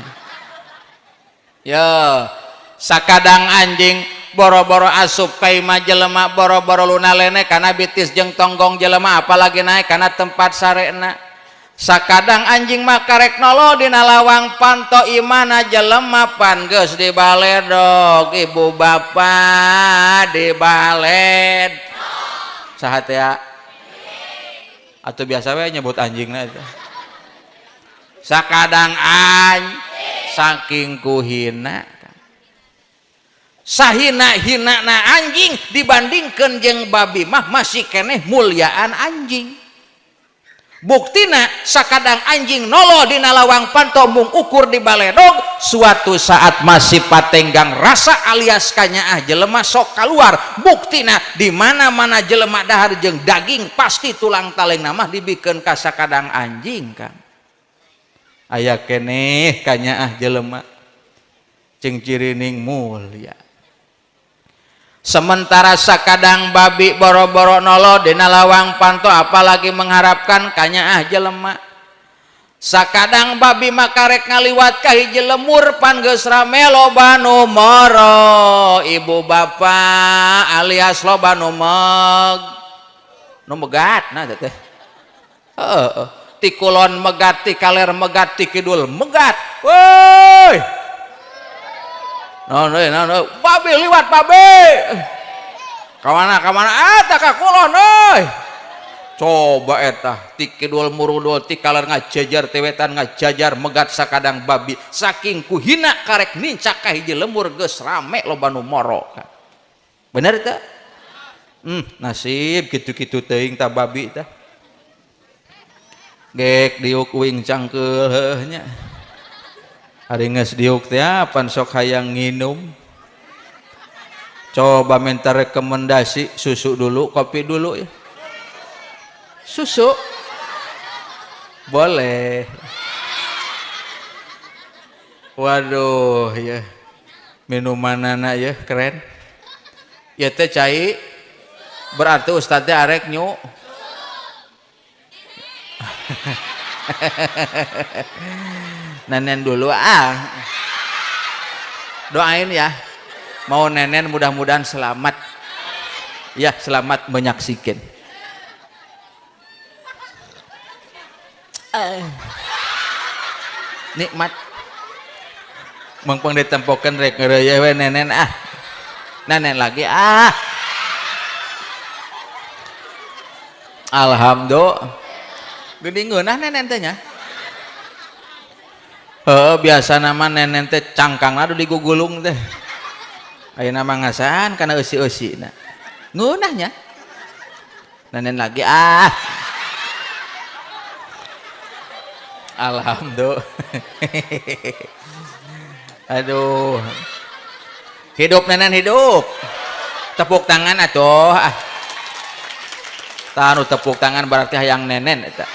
Ya, sakadang anjing boro-boro asup ka imah jelema, boro-boro luna lene kana bitis jeung tonggong jelema, apalagi naik kana tempat sarekna. Sakadang anjing mah karek nolo dina lawang panto imana jelema, pan geus dibaledog, ibu bapa, dibaled. Saha teh? Atau biasa we nyebut anjingna eta. Sakadang an saking kuhina, sahina hina na anjing dibandingkan jeung babi mah masih keneh muliaan anjing. Buktina sakadang anjing nolo dina lawang panto mung ukur di baledog, suatu saat masih patenggang rasa alias kanyaah jelema sok keluar. Buktina di mana-mana jelema dahar jeung daging pasti tulang taleng mah dibikeun ka sakadang anjing kan. Aya keneh kanyaah jelema jeung cirining mulia. Sementara sakadang babi boro-boro nolo dina lawang panto, apalagi mengharapkan kanyaah jelema. Sakadang babi makarek ngaliwat ka hiji lemur, pan geus rame loba nu moro. ibu bapak alias loba nu nu megat nah teh. Heeh, ti kulon megat, ti kaler megat, ti kidul megat. Woi. Naon euy, naon euy. Babi liwat babi. Ka mana eta ka kulon euy. Coba eta ti kidul murudul ti kaler ngajajar ti wetan ngajajar megat sakadang babi saking kuhina karek nincak ka hiji lemur geus rame loba nu moro. Bener teu? Nasib kitu-kitu teuing ta babi tah. Gek diuk uing cangkeul heuh nya. Ari geus diuk teh pan sok hayang nginum. Coba minta rekomendasi susu dulu, kopi dulu ya. Susu boleh. Waduh ya, minuman anak ya keren ya teh cai, berarti ustadznya arek nyu. Nenen dulu ah, doain ya, mau nenen mudah-mudahan selamat ya, selamat menyaksikan. Nikmat mengpeng ditempokeun rek ngeureuy we nenen ah, nenen lagi ah. Alhamdulillah geuning ngeunah nenen teh nya. Heuh, biasa nama nenen teh cangkangna adu digugulung teh, ayeuna mah ngasaan kana eusi-eusina ngeunah nya. Nenen lagi ah. Alhamdulillah. Aduh. Hidup nenen hidup. Tepuk tangan atuh. Ah. Tanu tepuk tangan berarti hayang nenen eta.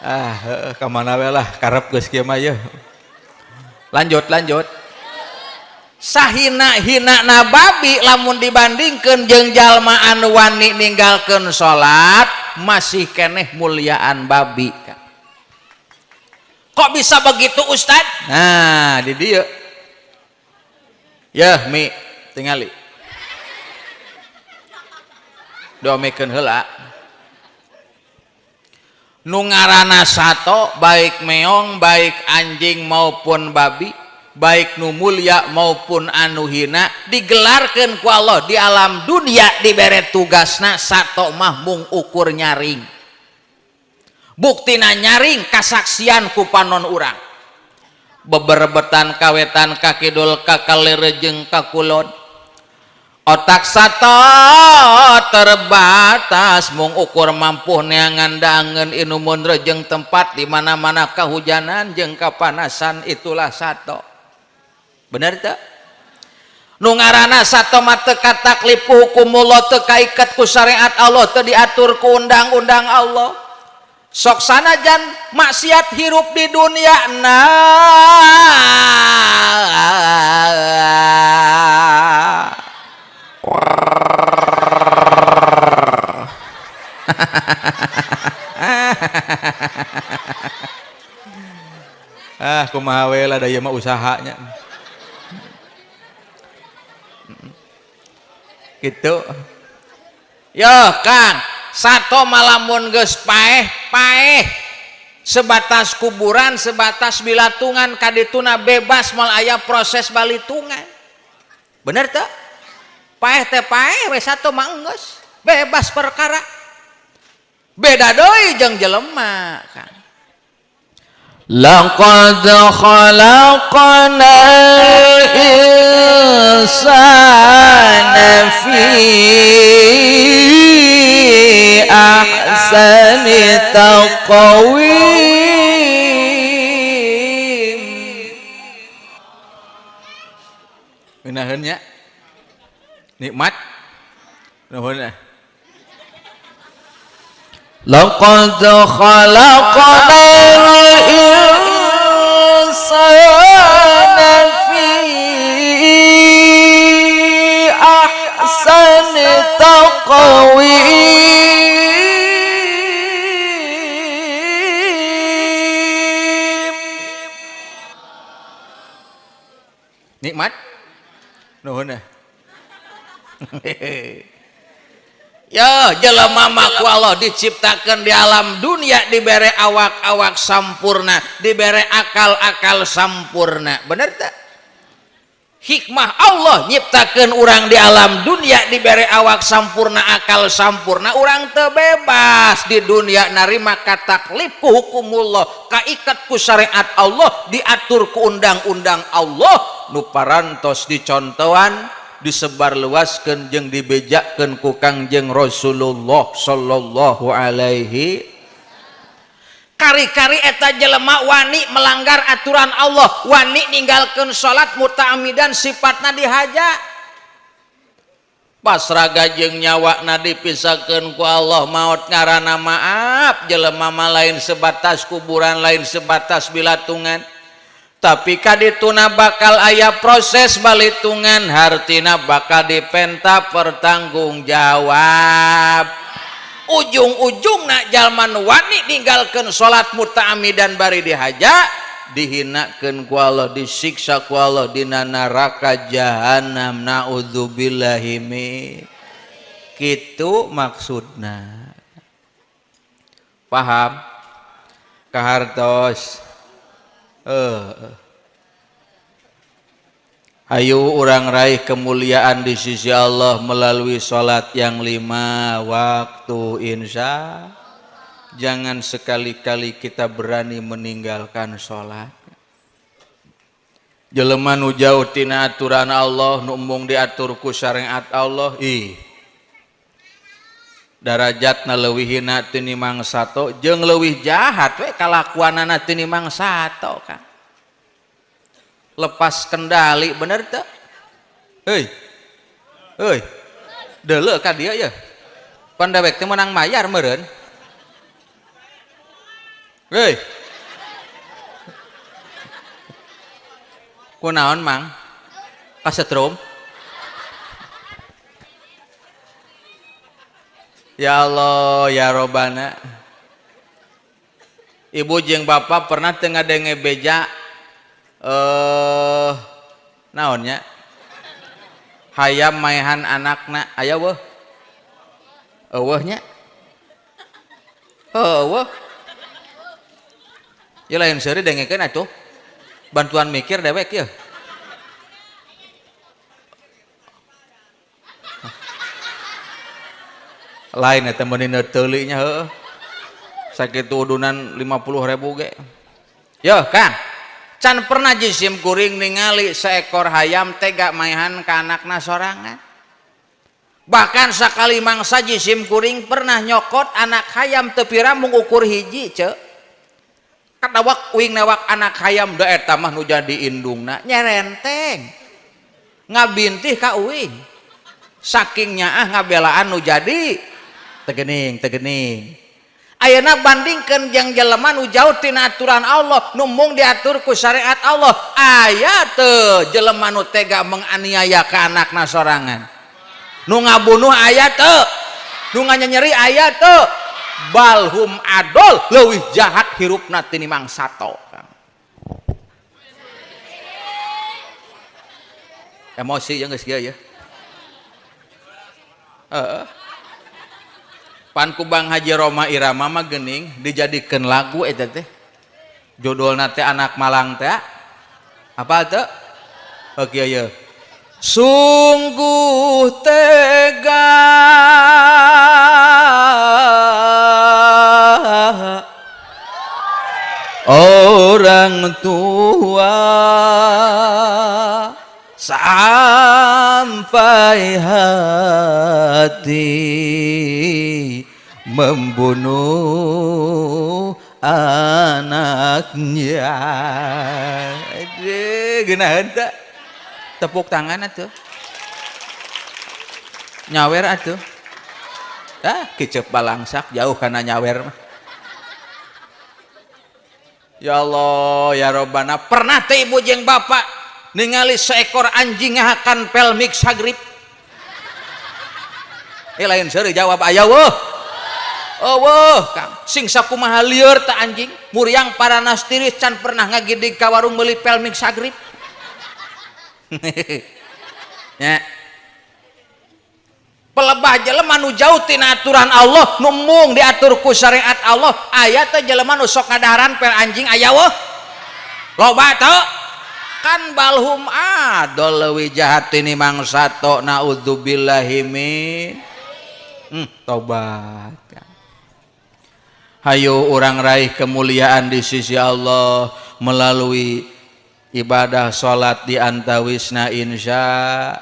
Ah, ka mana we lah karep geus kieu mah yeuh. Lanjut, lanjut. Sahina-hina babi lamun dibandingkeun jeung jalma anu wani ninggalkeun salat masih keneh muliaan babi. Kok bisa begitu Ustad? Nah, di dieu. Yeuh mi tingali. Domikeun heula. Nu ngaranna sato baik meong, baik anjing maupun babi, baik nu mulia maupun anu hina digelarkeun ku Allah di alam dunia dibere tugasna sato mah mung ukur nyaring. Buktina nyaring kasaksian ku panon urang. Beberebetan kawetan ka kidul ka kaler jeung ka kulon. Otak sato terbatas mung ukur mampu neangan dangen inumun rejeng tempat di mana-mana kehujanan jeung kapanasan, itulah sato. Bener teu? Nu ngaranna sato mah teu kataklif ku hukumullah, teu kaiket ku syariat Allah, teu diatur ku undang-undang Allah. Sok sanajan maksiat hirup di dunia nah. Ah, kumaha we lah da ieu mah usahanya. Gitu. Yo, Kang, sato malamun geus paeh, paeh. Sebatas kuburan, sebatas bilatungan kadituna bebas moal aya proses balitungan. Bener teu? Paeh teh paeh we sato mah enggeus, bebas perkara. Beda deui jeung jelema, Kang. Laqad khalaqnal insana fi ahsani taqwim. Minaheun nya? Nikmat. Nuhun ah. Laqad khalaqnal insana fi ahsani taqwim. Nikmat? Nuhun eh. Ya jelema mah ku Allah diciptakeun di alam dunia dibere awak-awak sampurna, dibere akal-akal sampurna. Bener tak? Hikmah Allah nyiptakeun urang di alam dunia dibere awak sampurna, akal sampurna, urang teu bebas di dunia narima kataklif ku hukumullah, kaikat ku syariat Allah, diatur ku undang-undang Allah, nu parantos dicontohan, disebarluaskeun jeung dibejakeun ku Kangjeng Rasulullah sallallahu alaihi. Kari-kari eta jelema wani melanggar aturan Allah, wani ninggalkeun salat muta'amidan sifatna dihaja. Pas raga jeung nyawana dipisahkeun ku Allah, maot ngaranna maaf jelema mah lain sebatas kuburan, lain sebatas bilatungan. Tapi kadituna bakal aya proses balitungan, hartina bakal dipenta pertanggungjawab. Ujung-ujungna jalma nu wani ninggalkeun salat muta'amidan bari dihaja, dihinakeun ku Allah, disiksa ku Allah dina neraka jahanam. Naudzubillahi min. Kitu maksudna. Paham? Kahartos. Ayo urang raih kemuliaan di sisi Allah melalui salat yang 5 waktu insya. Jangan sekali-kali kita berani meninggalkan salat. Jelema nu jauh tina aturan Allah, nu embung diatur ku syariat Allah, ih darajatna leuwih hina tinimbang sato, jeung leuwih jahat we kalakuanana tinimbang sato kan. Lepas kendali, bener teu? Heuy. Heuy. Deuleu ka dia ya. Pan dewek teh meunang mayar meureun. Heuy. Kunaon mang? Kasetrum? Ya Allah, ya Robbana. Ibu jeung bapak pernah teu ngadenge beja naonnya? Hayam maehan anakna, aya weuh? Eueuh nya? Eueuh. Ya lain seuri dengekeun atuh. Bantuan mikir dewek yeuh. Lain eta meuni teuli nya heueuh. Sakitu udunan 50.000 ge. Yo, Kang. Can pernah jisim kuring ningali seekor hayam tega maehan ka anakna sorangan. Bahkan sakali mangsa jisim kuring pernah nyokot anak hayam teu pira mung ukur hiji ceu. Kadawak uing newak anak hayam da eta mah nu jadi indungna nyerenteng. Ngabintih ka uing. Saking nyaah ngabelaan nu jadi tegening tegening. Ayeuna bandingkeun jeung jelema nu jauh tina aturan Allah, nu mung diatur ku syariat Allah, aya teu jelema nu tega menganiaya ka anakna sorangan? Nu ngabunuh aya teu? Nu nganyeri aya teu? Balhum adol leuwih jahat hirupna tinimbang sato. Emosi ya geus kieu ya. Heeh. Pan ku Bang Haji Rhoma Irama mah geuning dijadikeun lagu eta teh. Judulna teh Anak Malang teh. Apa teh? Oh kieu ye. Sungguh tega orang tua sampai hati membunuh anaknya. Aduh, geunaheun teu? Tepuk tangan atuh. Nyawer atuh. Ah, kicep balangsak jauh kana nyawer mah. Ya Allah, ya Robbana. Pernah teh ibu jeung bapak ningali seekor anjing ngahakan pelmix hagrip? Lain seuri jawab aya weuh. Eueuh, Kang. Sing sakumaha lieur teh anjing, muriang paranas tiris can pernah ngagidig ka warung meuli pelmix hagrip. Nya. Pelebah jelema nu jauh tina aturan Allah, nu embung diatur ku syariat Allah, aya teh jelema nu sok kadaharan pel anjing aya weuh. Loba teu? Kan balhum adol leuwih jahat tinimbang sato, naudzubillahi min. Tobat. Hayu urang raih kemuliaan di sisi Allah melalui ibadah salat di antawisna insya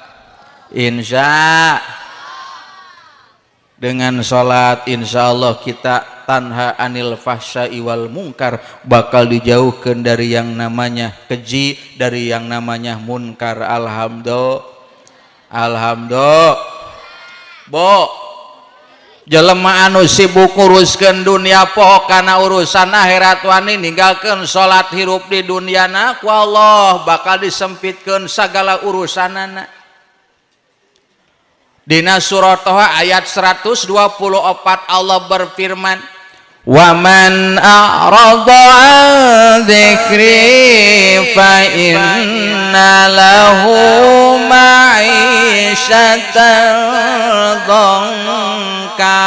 dengan salat insyaallah kita tanha anil fahsya'i wal mungkar, bakal dijauhkan dari yang namanya keji, dari yang namanya munkar. Alhamdulillah, alhamdulillah. Bo jelema anu sibuk nguruskeun dunia poho kana urusan akhirat, wani ninggalkeun salat hirup di dunyana, ku Allah bakal disempitkeun sagala urusanana. Dina surah Toha ayat 124 Allah berfirman, wa man a'rada an dzikri fa inna lahu ma'isyatan dhanka.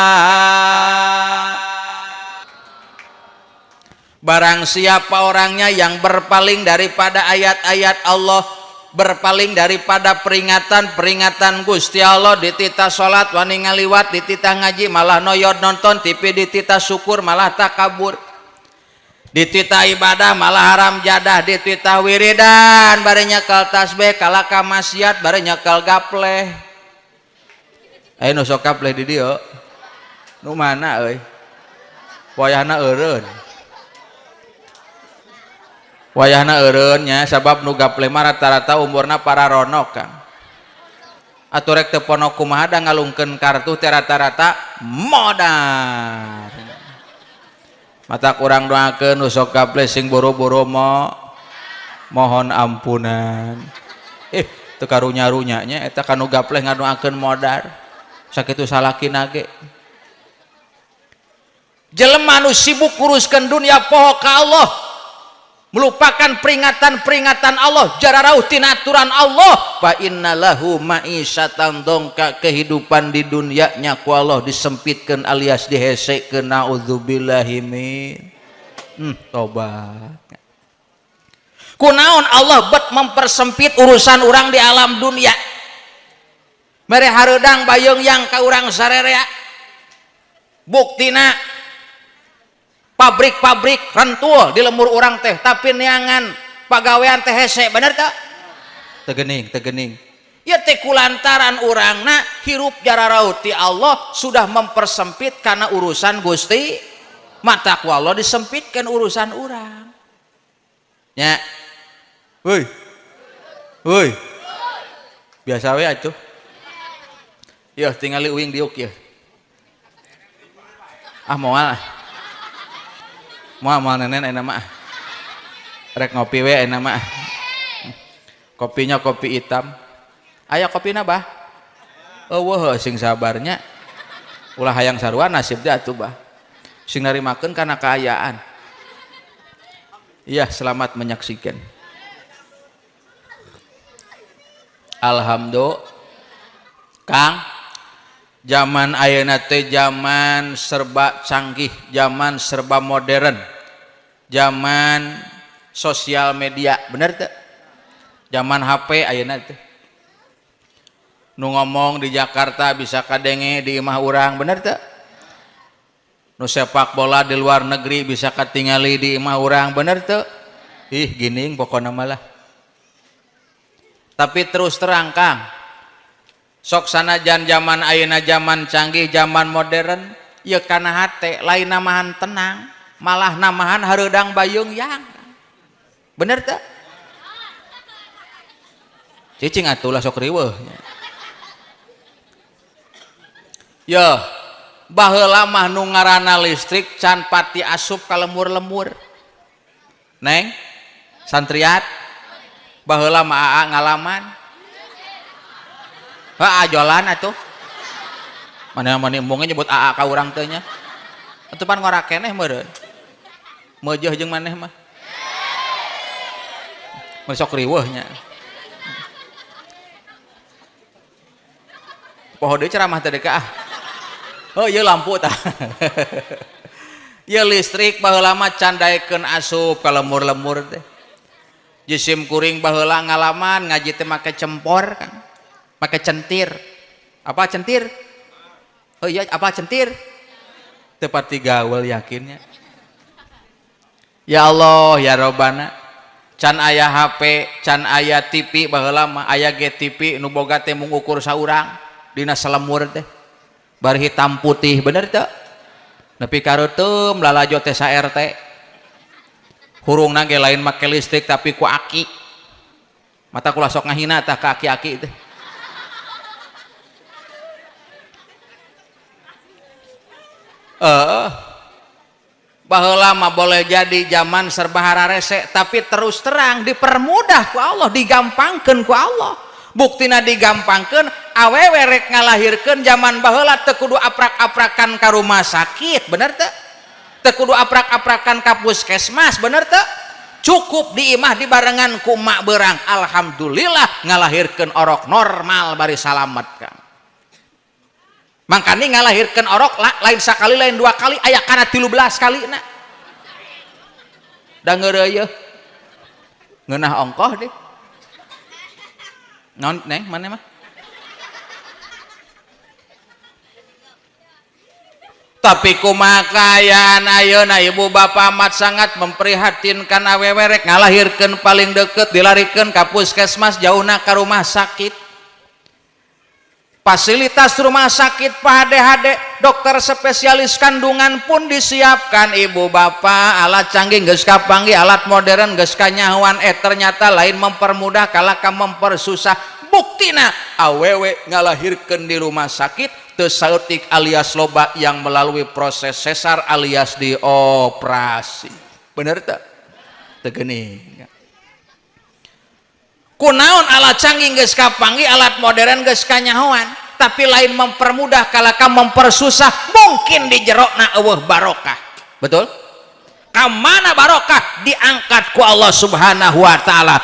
Barang siapa orangnya yang berpaling daripada ayat-ayat Allah, berpaling daripada peringatan-peringatan Gusti Allah, dititah salat wani ngaliwat, dititah ngaji malah noyod nonton TV, dititah syukur malah takabur, dititah ibadah malah haram jadah, dititah wiridan bari nyekel tasbih kalah ka maksiat, bari nyekel gapleh. Aya nu sok gapleh di dieu nu mana euy? Wayahna eureun, wayahna eureun nya, sabab nu gaple mah rata-rata umurna pararonok, Kang. Atuh rek teu ponok kumaha da ngalungkeun kartu teh rata-rata modar. Mata kurang doakeun nu sok gaple sing boro-boro mohon ampunan. Teu karunya-runya nya eta kanu gaple ngadoakeun modar. Sakitu salakina ge. Jelema nu sibuk nguruskeun dunia poho ka Allah, melupakan peringatan-peringatan Allah, jararauh tina aturan Allah, fa innalahu ma'isyatan dongka, kehidupan di dunianya ku Allah disempitkeun alias dihesekeun. Naudzubillahi min. Tobat. Kunaon Allah bet mempersempit urusan urang di alam dunia, mere hareudang bayeung yang ka urang sarerea. Buktina pabrik-pabrik rentul di lemur urang teh, tapi neangan pagawean teh hese, bener tak? Tegening, tegening. Ya teh kulantaran urangna hirup jararauh ti Allah, sudah mempersempit karena urusan Gusti, mata ku Allah disempitkan urusan urang. Nya. Woi. Woi. Biasa we atuh. Yeuh tingali uing diuk yeuh. Ah moal. Moal moal nenen ayeuna mah. Rek ngopi we ayeuna mah. Kopinya kopi hitam. Aya kopina bah? Eueuh sing sabarnya. Ulah hayang sarua nasib teh atuh bah. Sing narimakeun kana kaayaan. Iya, selamat menyaksikan. Alhamdulillah. Kang, zaman ayeuna teh zaman serba canggih, zaman serba modern, zaman sosial media, bener teu? Zaman HP ayeuna teh. Nu ngomong di Jakarta bisa kadenge di imah urang, bener teu? Nu sepak bola di luar negeri bisa katingali di imah urang, bener teu? Ih, gining pokona malah. Tapi terus terang Kang, sok sanajan zaman ayeuna zaman canggih, zaman modern, ya kana hate lain namahan tenang, malah namahan hareudang bayeung yang. Bener teu? Cicing atuh lah sok riweuh. Yeuh, baheula mah nu ngaranna listrik can pati asup ka lemur-lemur. Neng, santriat, baheula mah aa ngalaman. Heeh, ajolan atuh. Mana-mana embungnya nyebut aa ka urang teh nya. Atuh pan ngora keneh meureun. Meujeuh jeung maneh mah. Mun sok riweuh nya. Poho deui ceramah teh ka ah. Oh ieu lampu tah. Ieu listrik baheula mah can daekeun asup ka lemur-lemur teh. Jisim kuring baheula ngalaman ngaji teh make cempor kan. Make centir. Apa centir? Oh iya, apa centir? Teu pati gaul yakinnya. Ya Allah, ya Robbana. Can aya HP, can aya TV baheula mah aya ge TV nu boga teh mung ukur saurang dina salemur teh. Bari hitam putih bener teu? Nepi ka reuteum lalajo teh sa RT. Hurungna ge lain make listrik tapi ku aki. Mata kula sok ngahina tah ka aki-aki teh. Baheula mah boleh jadi zaman serba hararese, tapi terus terang dipermudah ku Allah, digampangkeun ku Allah. Buktina digampangkeun, awewe rek ngalahirkeun zaman baheula teu kudu aprak-aprakan ka rumah sakit, bener teu? Teu kudu aprak-aprakan ka puskesmas, bener teu? Cukup di imah dibarengan ku emak beurang, alhamdulillah ngalahirkeun orok normal bari salamet kan. Makanya ngalahirkan orok lain sakali lain dua kali aya kana 13 kali na da ngeureuy ngeunah ongkoh deh naon neng mana mah. Tapi kumaha kaayaan ayeuna ibu bapak amat sangat memprihatinkan awewe rek ngalahirkeun paling deket dilarikeun ka puskesmas jauhna ka rumah sakit. Fasilitas rumah sakit pahade-hade, dokter spesialis kandungan pun disiapkan ibu bapak, alat canggih geus kapanggih, alat modern geus kanyahoan, ternyata lain mempermudah kalaka mempersusah. Buktina awewe ngalahirkeun di rumah sakit teu saeutik alias loba yang melalui proses sesar alias dioperasi. Bener teu? Teu geuning. Kunaon alat canggih geus kapanggih, alat modern geus kanyahoan, tapi lain mempermudah kalaka mempersusah, mungkin di jerokna eueuh barokah. Betul? Ka mana barokah diangkat ku Allah Subhanahu wa taala.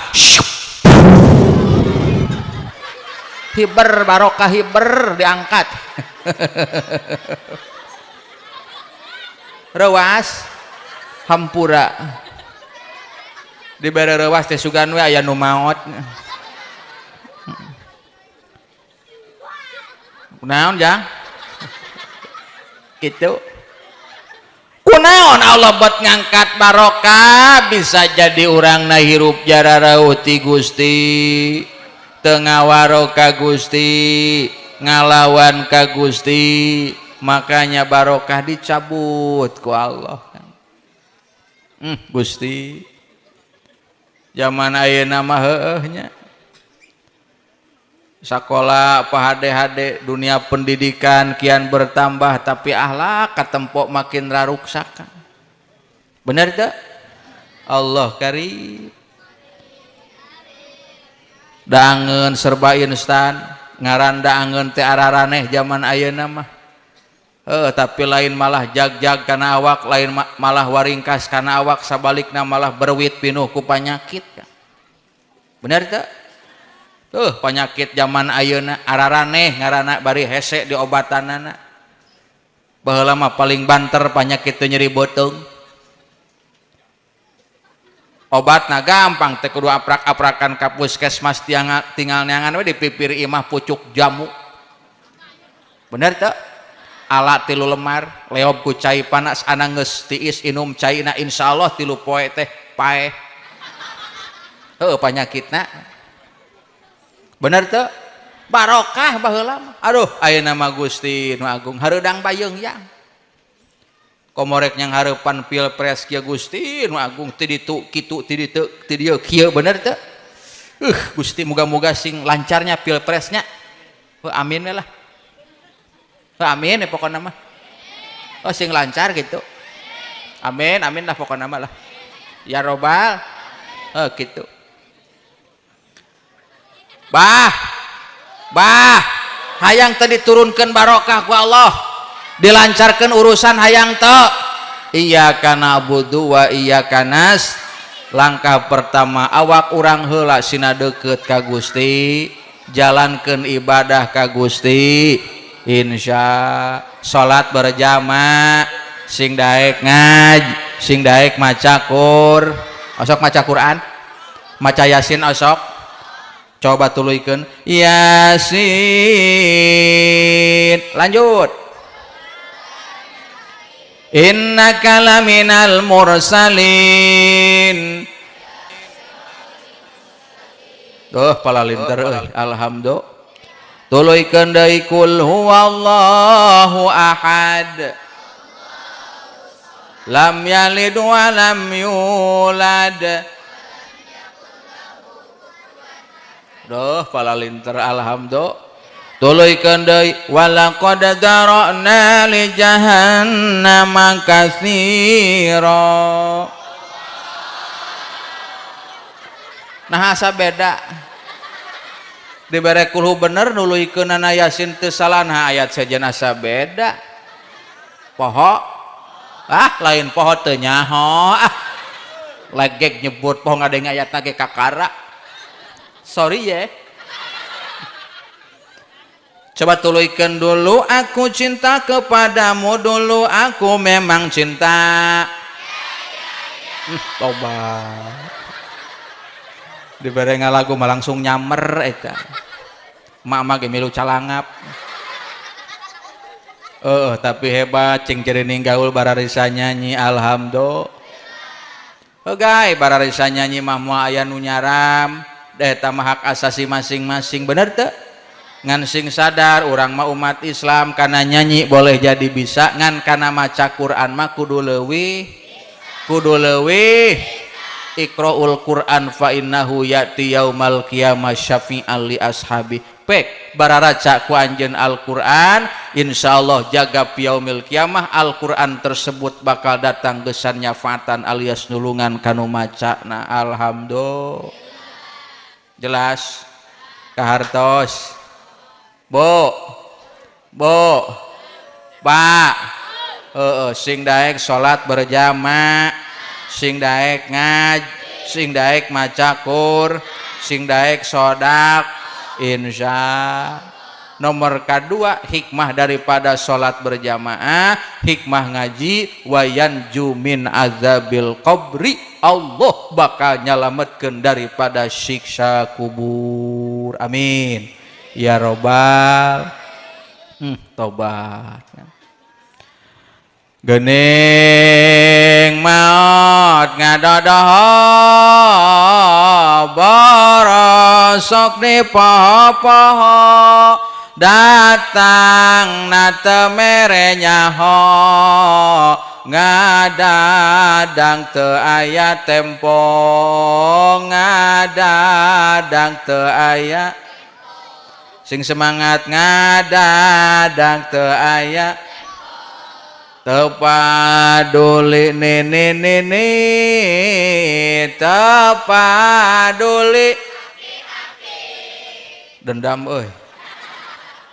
Hiber barokah hiber diangkat. Rewas hampura. Dibere rewas teh sugan we aya nu maot. Kunaon jang? Kitu. Kunaon Allah buat ngangkat barokah bisa jadi urangna hirup jararauh ti Gusti, teu ngawaro ka Gusti, ngalawan ka Gusti, makanya barokah dicabut ku Allah. Gusti. Zaman ayeuna mah heueuh nya. Sakola pahade-hade dunia pendidikan kian bertambah tapi akhlak katempok makin raruksakan. Bener teu? Allah karim. Daangeun serba instan, ngaran daangeun teh araraneh zaman ayeuna mah. Tapi lain malah jag-jag kana awak, lain malah waringkas kana awak, sabalikna malah berwit pinuh ku panyakit. Bener teu? Tuh penyakit zaman ayeuna araraneh ngaranna bari hese diobatanana. Baheula mah paling banter penyakit teh nyeri beuteung. Obatna gampang teh kudu aprak-aprakan ka puskesmas tinggal neangan we di pipir imah pucuk jamu. Bener teu? Alat 3 lemar leob ku cai panas anang geus tiis inum caina insyaallah 3 poe teh paeh. Heuh panyakitna. Bener teu? Barokah baheula mah. Aduh ayeuna mah Gusti nu Agung hareudang bayeung yang. Komorek yang hareupan pilpres kieu Gusti nu Agung ti ditu kitu ti ditu ti dieu kieu bener teu? Gusti muga-muga sing lancarnya pilpresnya. Heuh amin we lah. Amin ya pokokna mah. Oh sing lancar gitu. Amin amin lah pokokna mah lah. Ya robbal. Oh gitu. Bah. Bah, hayang teh diturunkeun barokah ku Allah. Dilancarkeun urusan hayang teu. Iyyaka na'budu wa iyyaka nasta'in. Langkah pertama awak urang heula sina deukeut ka Gusti. Jalankan ibadah ka Gusti, insya salat berjamaah, sing daek ngaj, sing daek maca Qur, osok maca Quran, maca Yasin osok. Coba tuluykeun Yasin, lanjut. Innaka laminal mursalin. Tuh palalinter euy, alhamdulillah. Tuluykeun deui kul huwallahu ahad. Lam yalid wa lam yulad. Duh palalinter, alhamdulillah. Tuluykeun deui walaqad dzara'na li jahannama katsira. Nah asa beda. Dibere kulhu bener nuluykeunana Yasin teu salah, nah ayat sejen asa beda. Poho? Ah lain poho teu nyaho ah. Legek nyebut poho ngadeng ayatna ge kakara. Sorry ye. Coba tuluykeun dulu aku cinta kepadamu, dulu aku memang cinta. Tobat. Dibere ngalagu mah langsung nyamer eta. Mak-mak ge milu calangap. Tapi hebat cing cirining gaul bararisa nyanyi, alhamdulillah. Heuh bararisa nyanyi mah moal aya nu nyaram, da eta mah hak asasi masing-masing, bener teu? Ngan sing sadar urang mah umat Islam, kana nyanyi boleh jadi bisa, ngan kana maca Quran mah kudu leuwih, kudu leuwih. Iqra'ul Quran fa innahu ya'ti yaumal qiyamah syafi'an li ashabi. Pek bararaca ku anjeun Al-Quran, insyaallah jaga yaumil qiyamah Al-Quran tersebut bakal datang gesan nyafaatan alias nulungan kanu macana. Alhamdulillah. Jelas kahartos. Bu, bu, pak, sing daek salat berjamaah, sing daek ngaj, sing daek maca Qur, sing daek sodak, insya. Nomor kedua hikmah daripada salat berjamaah, hikmah ngaji, wayan jumin azabil qabri, Allah bakal nyalametkeun daripada siksa kubur. Amin ya robbal. Tobat. Gening maot ngadodoho borosok di poho-poho, datang nate mere nyaho, ngadadang teu aya tempo, ngadadang teu aya. Sing semangat, ngadadang teu aya. Teu paduli nini nini, teu paduli dendam euy.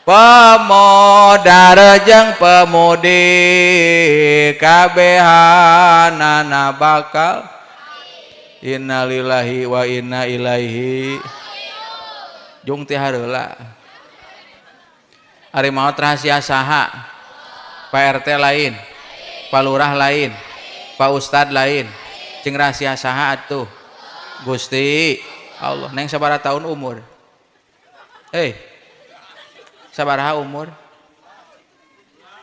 Pemuda jeung pemudi kabehanana bakal innalillahi wa inna ilaihi. Jung ti hareula. Ari maot rahasia saha? Pak RT lain, Pak Lurah lain, Pak Ustad lain. Cing rahasia saha atuh? Gusti Allah. Neng sabaraha tahun umur? Sabaraha umur?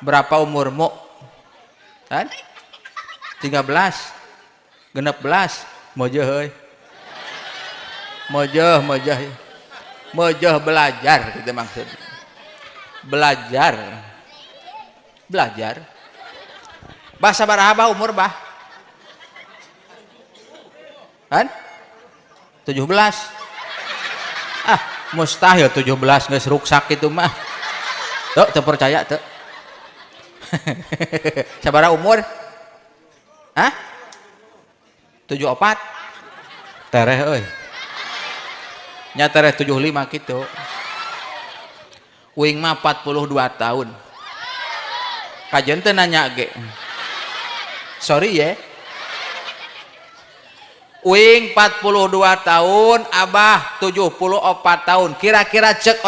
Berapa umurmu? Kan? 13. 16. Mojeh euy. Mojeh, mojeh. Mojeh belajar gitu maksudnya. Belajar. Belajar. Bah sabaraha bah umur bah? Kan? 17. Ah, mustahil 17 geus ruksak itu mah. Tuh, teu percaya tuh. Sabaraha umur? Hah? 74. Tereh euy. Nya tereh 75 kitu. Uing mah 42 tahun. Kajen teu nanya ge. Sorry ye. Uing 42 tahun, Abah 74 tahun. Kira-kira cek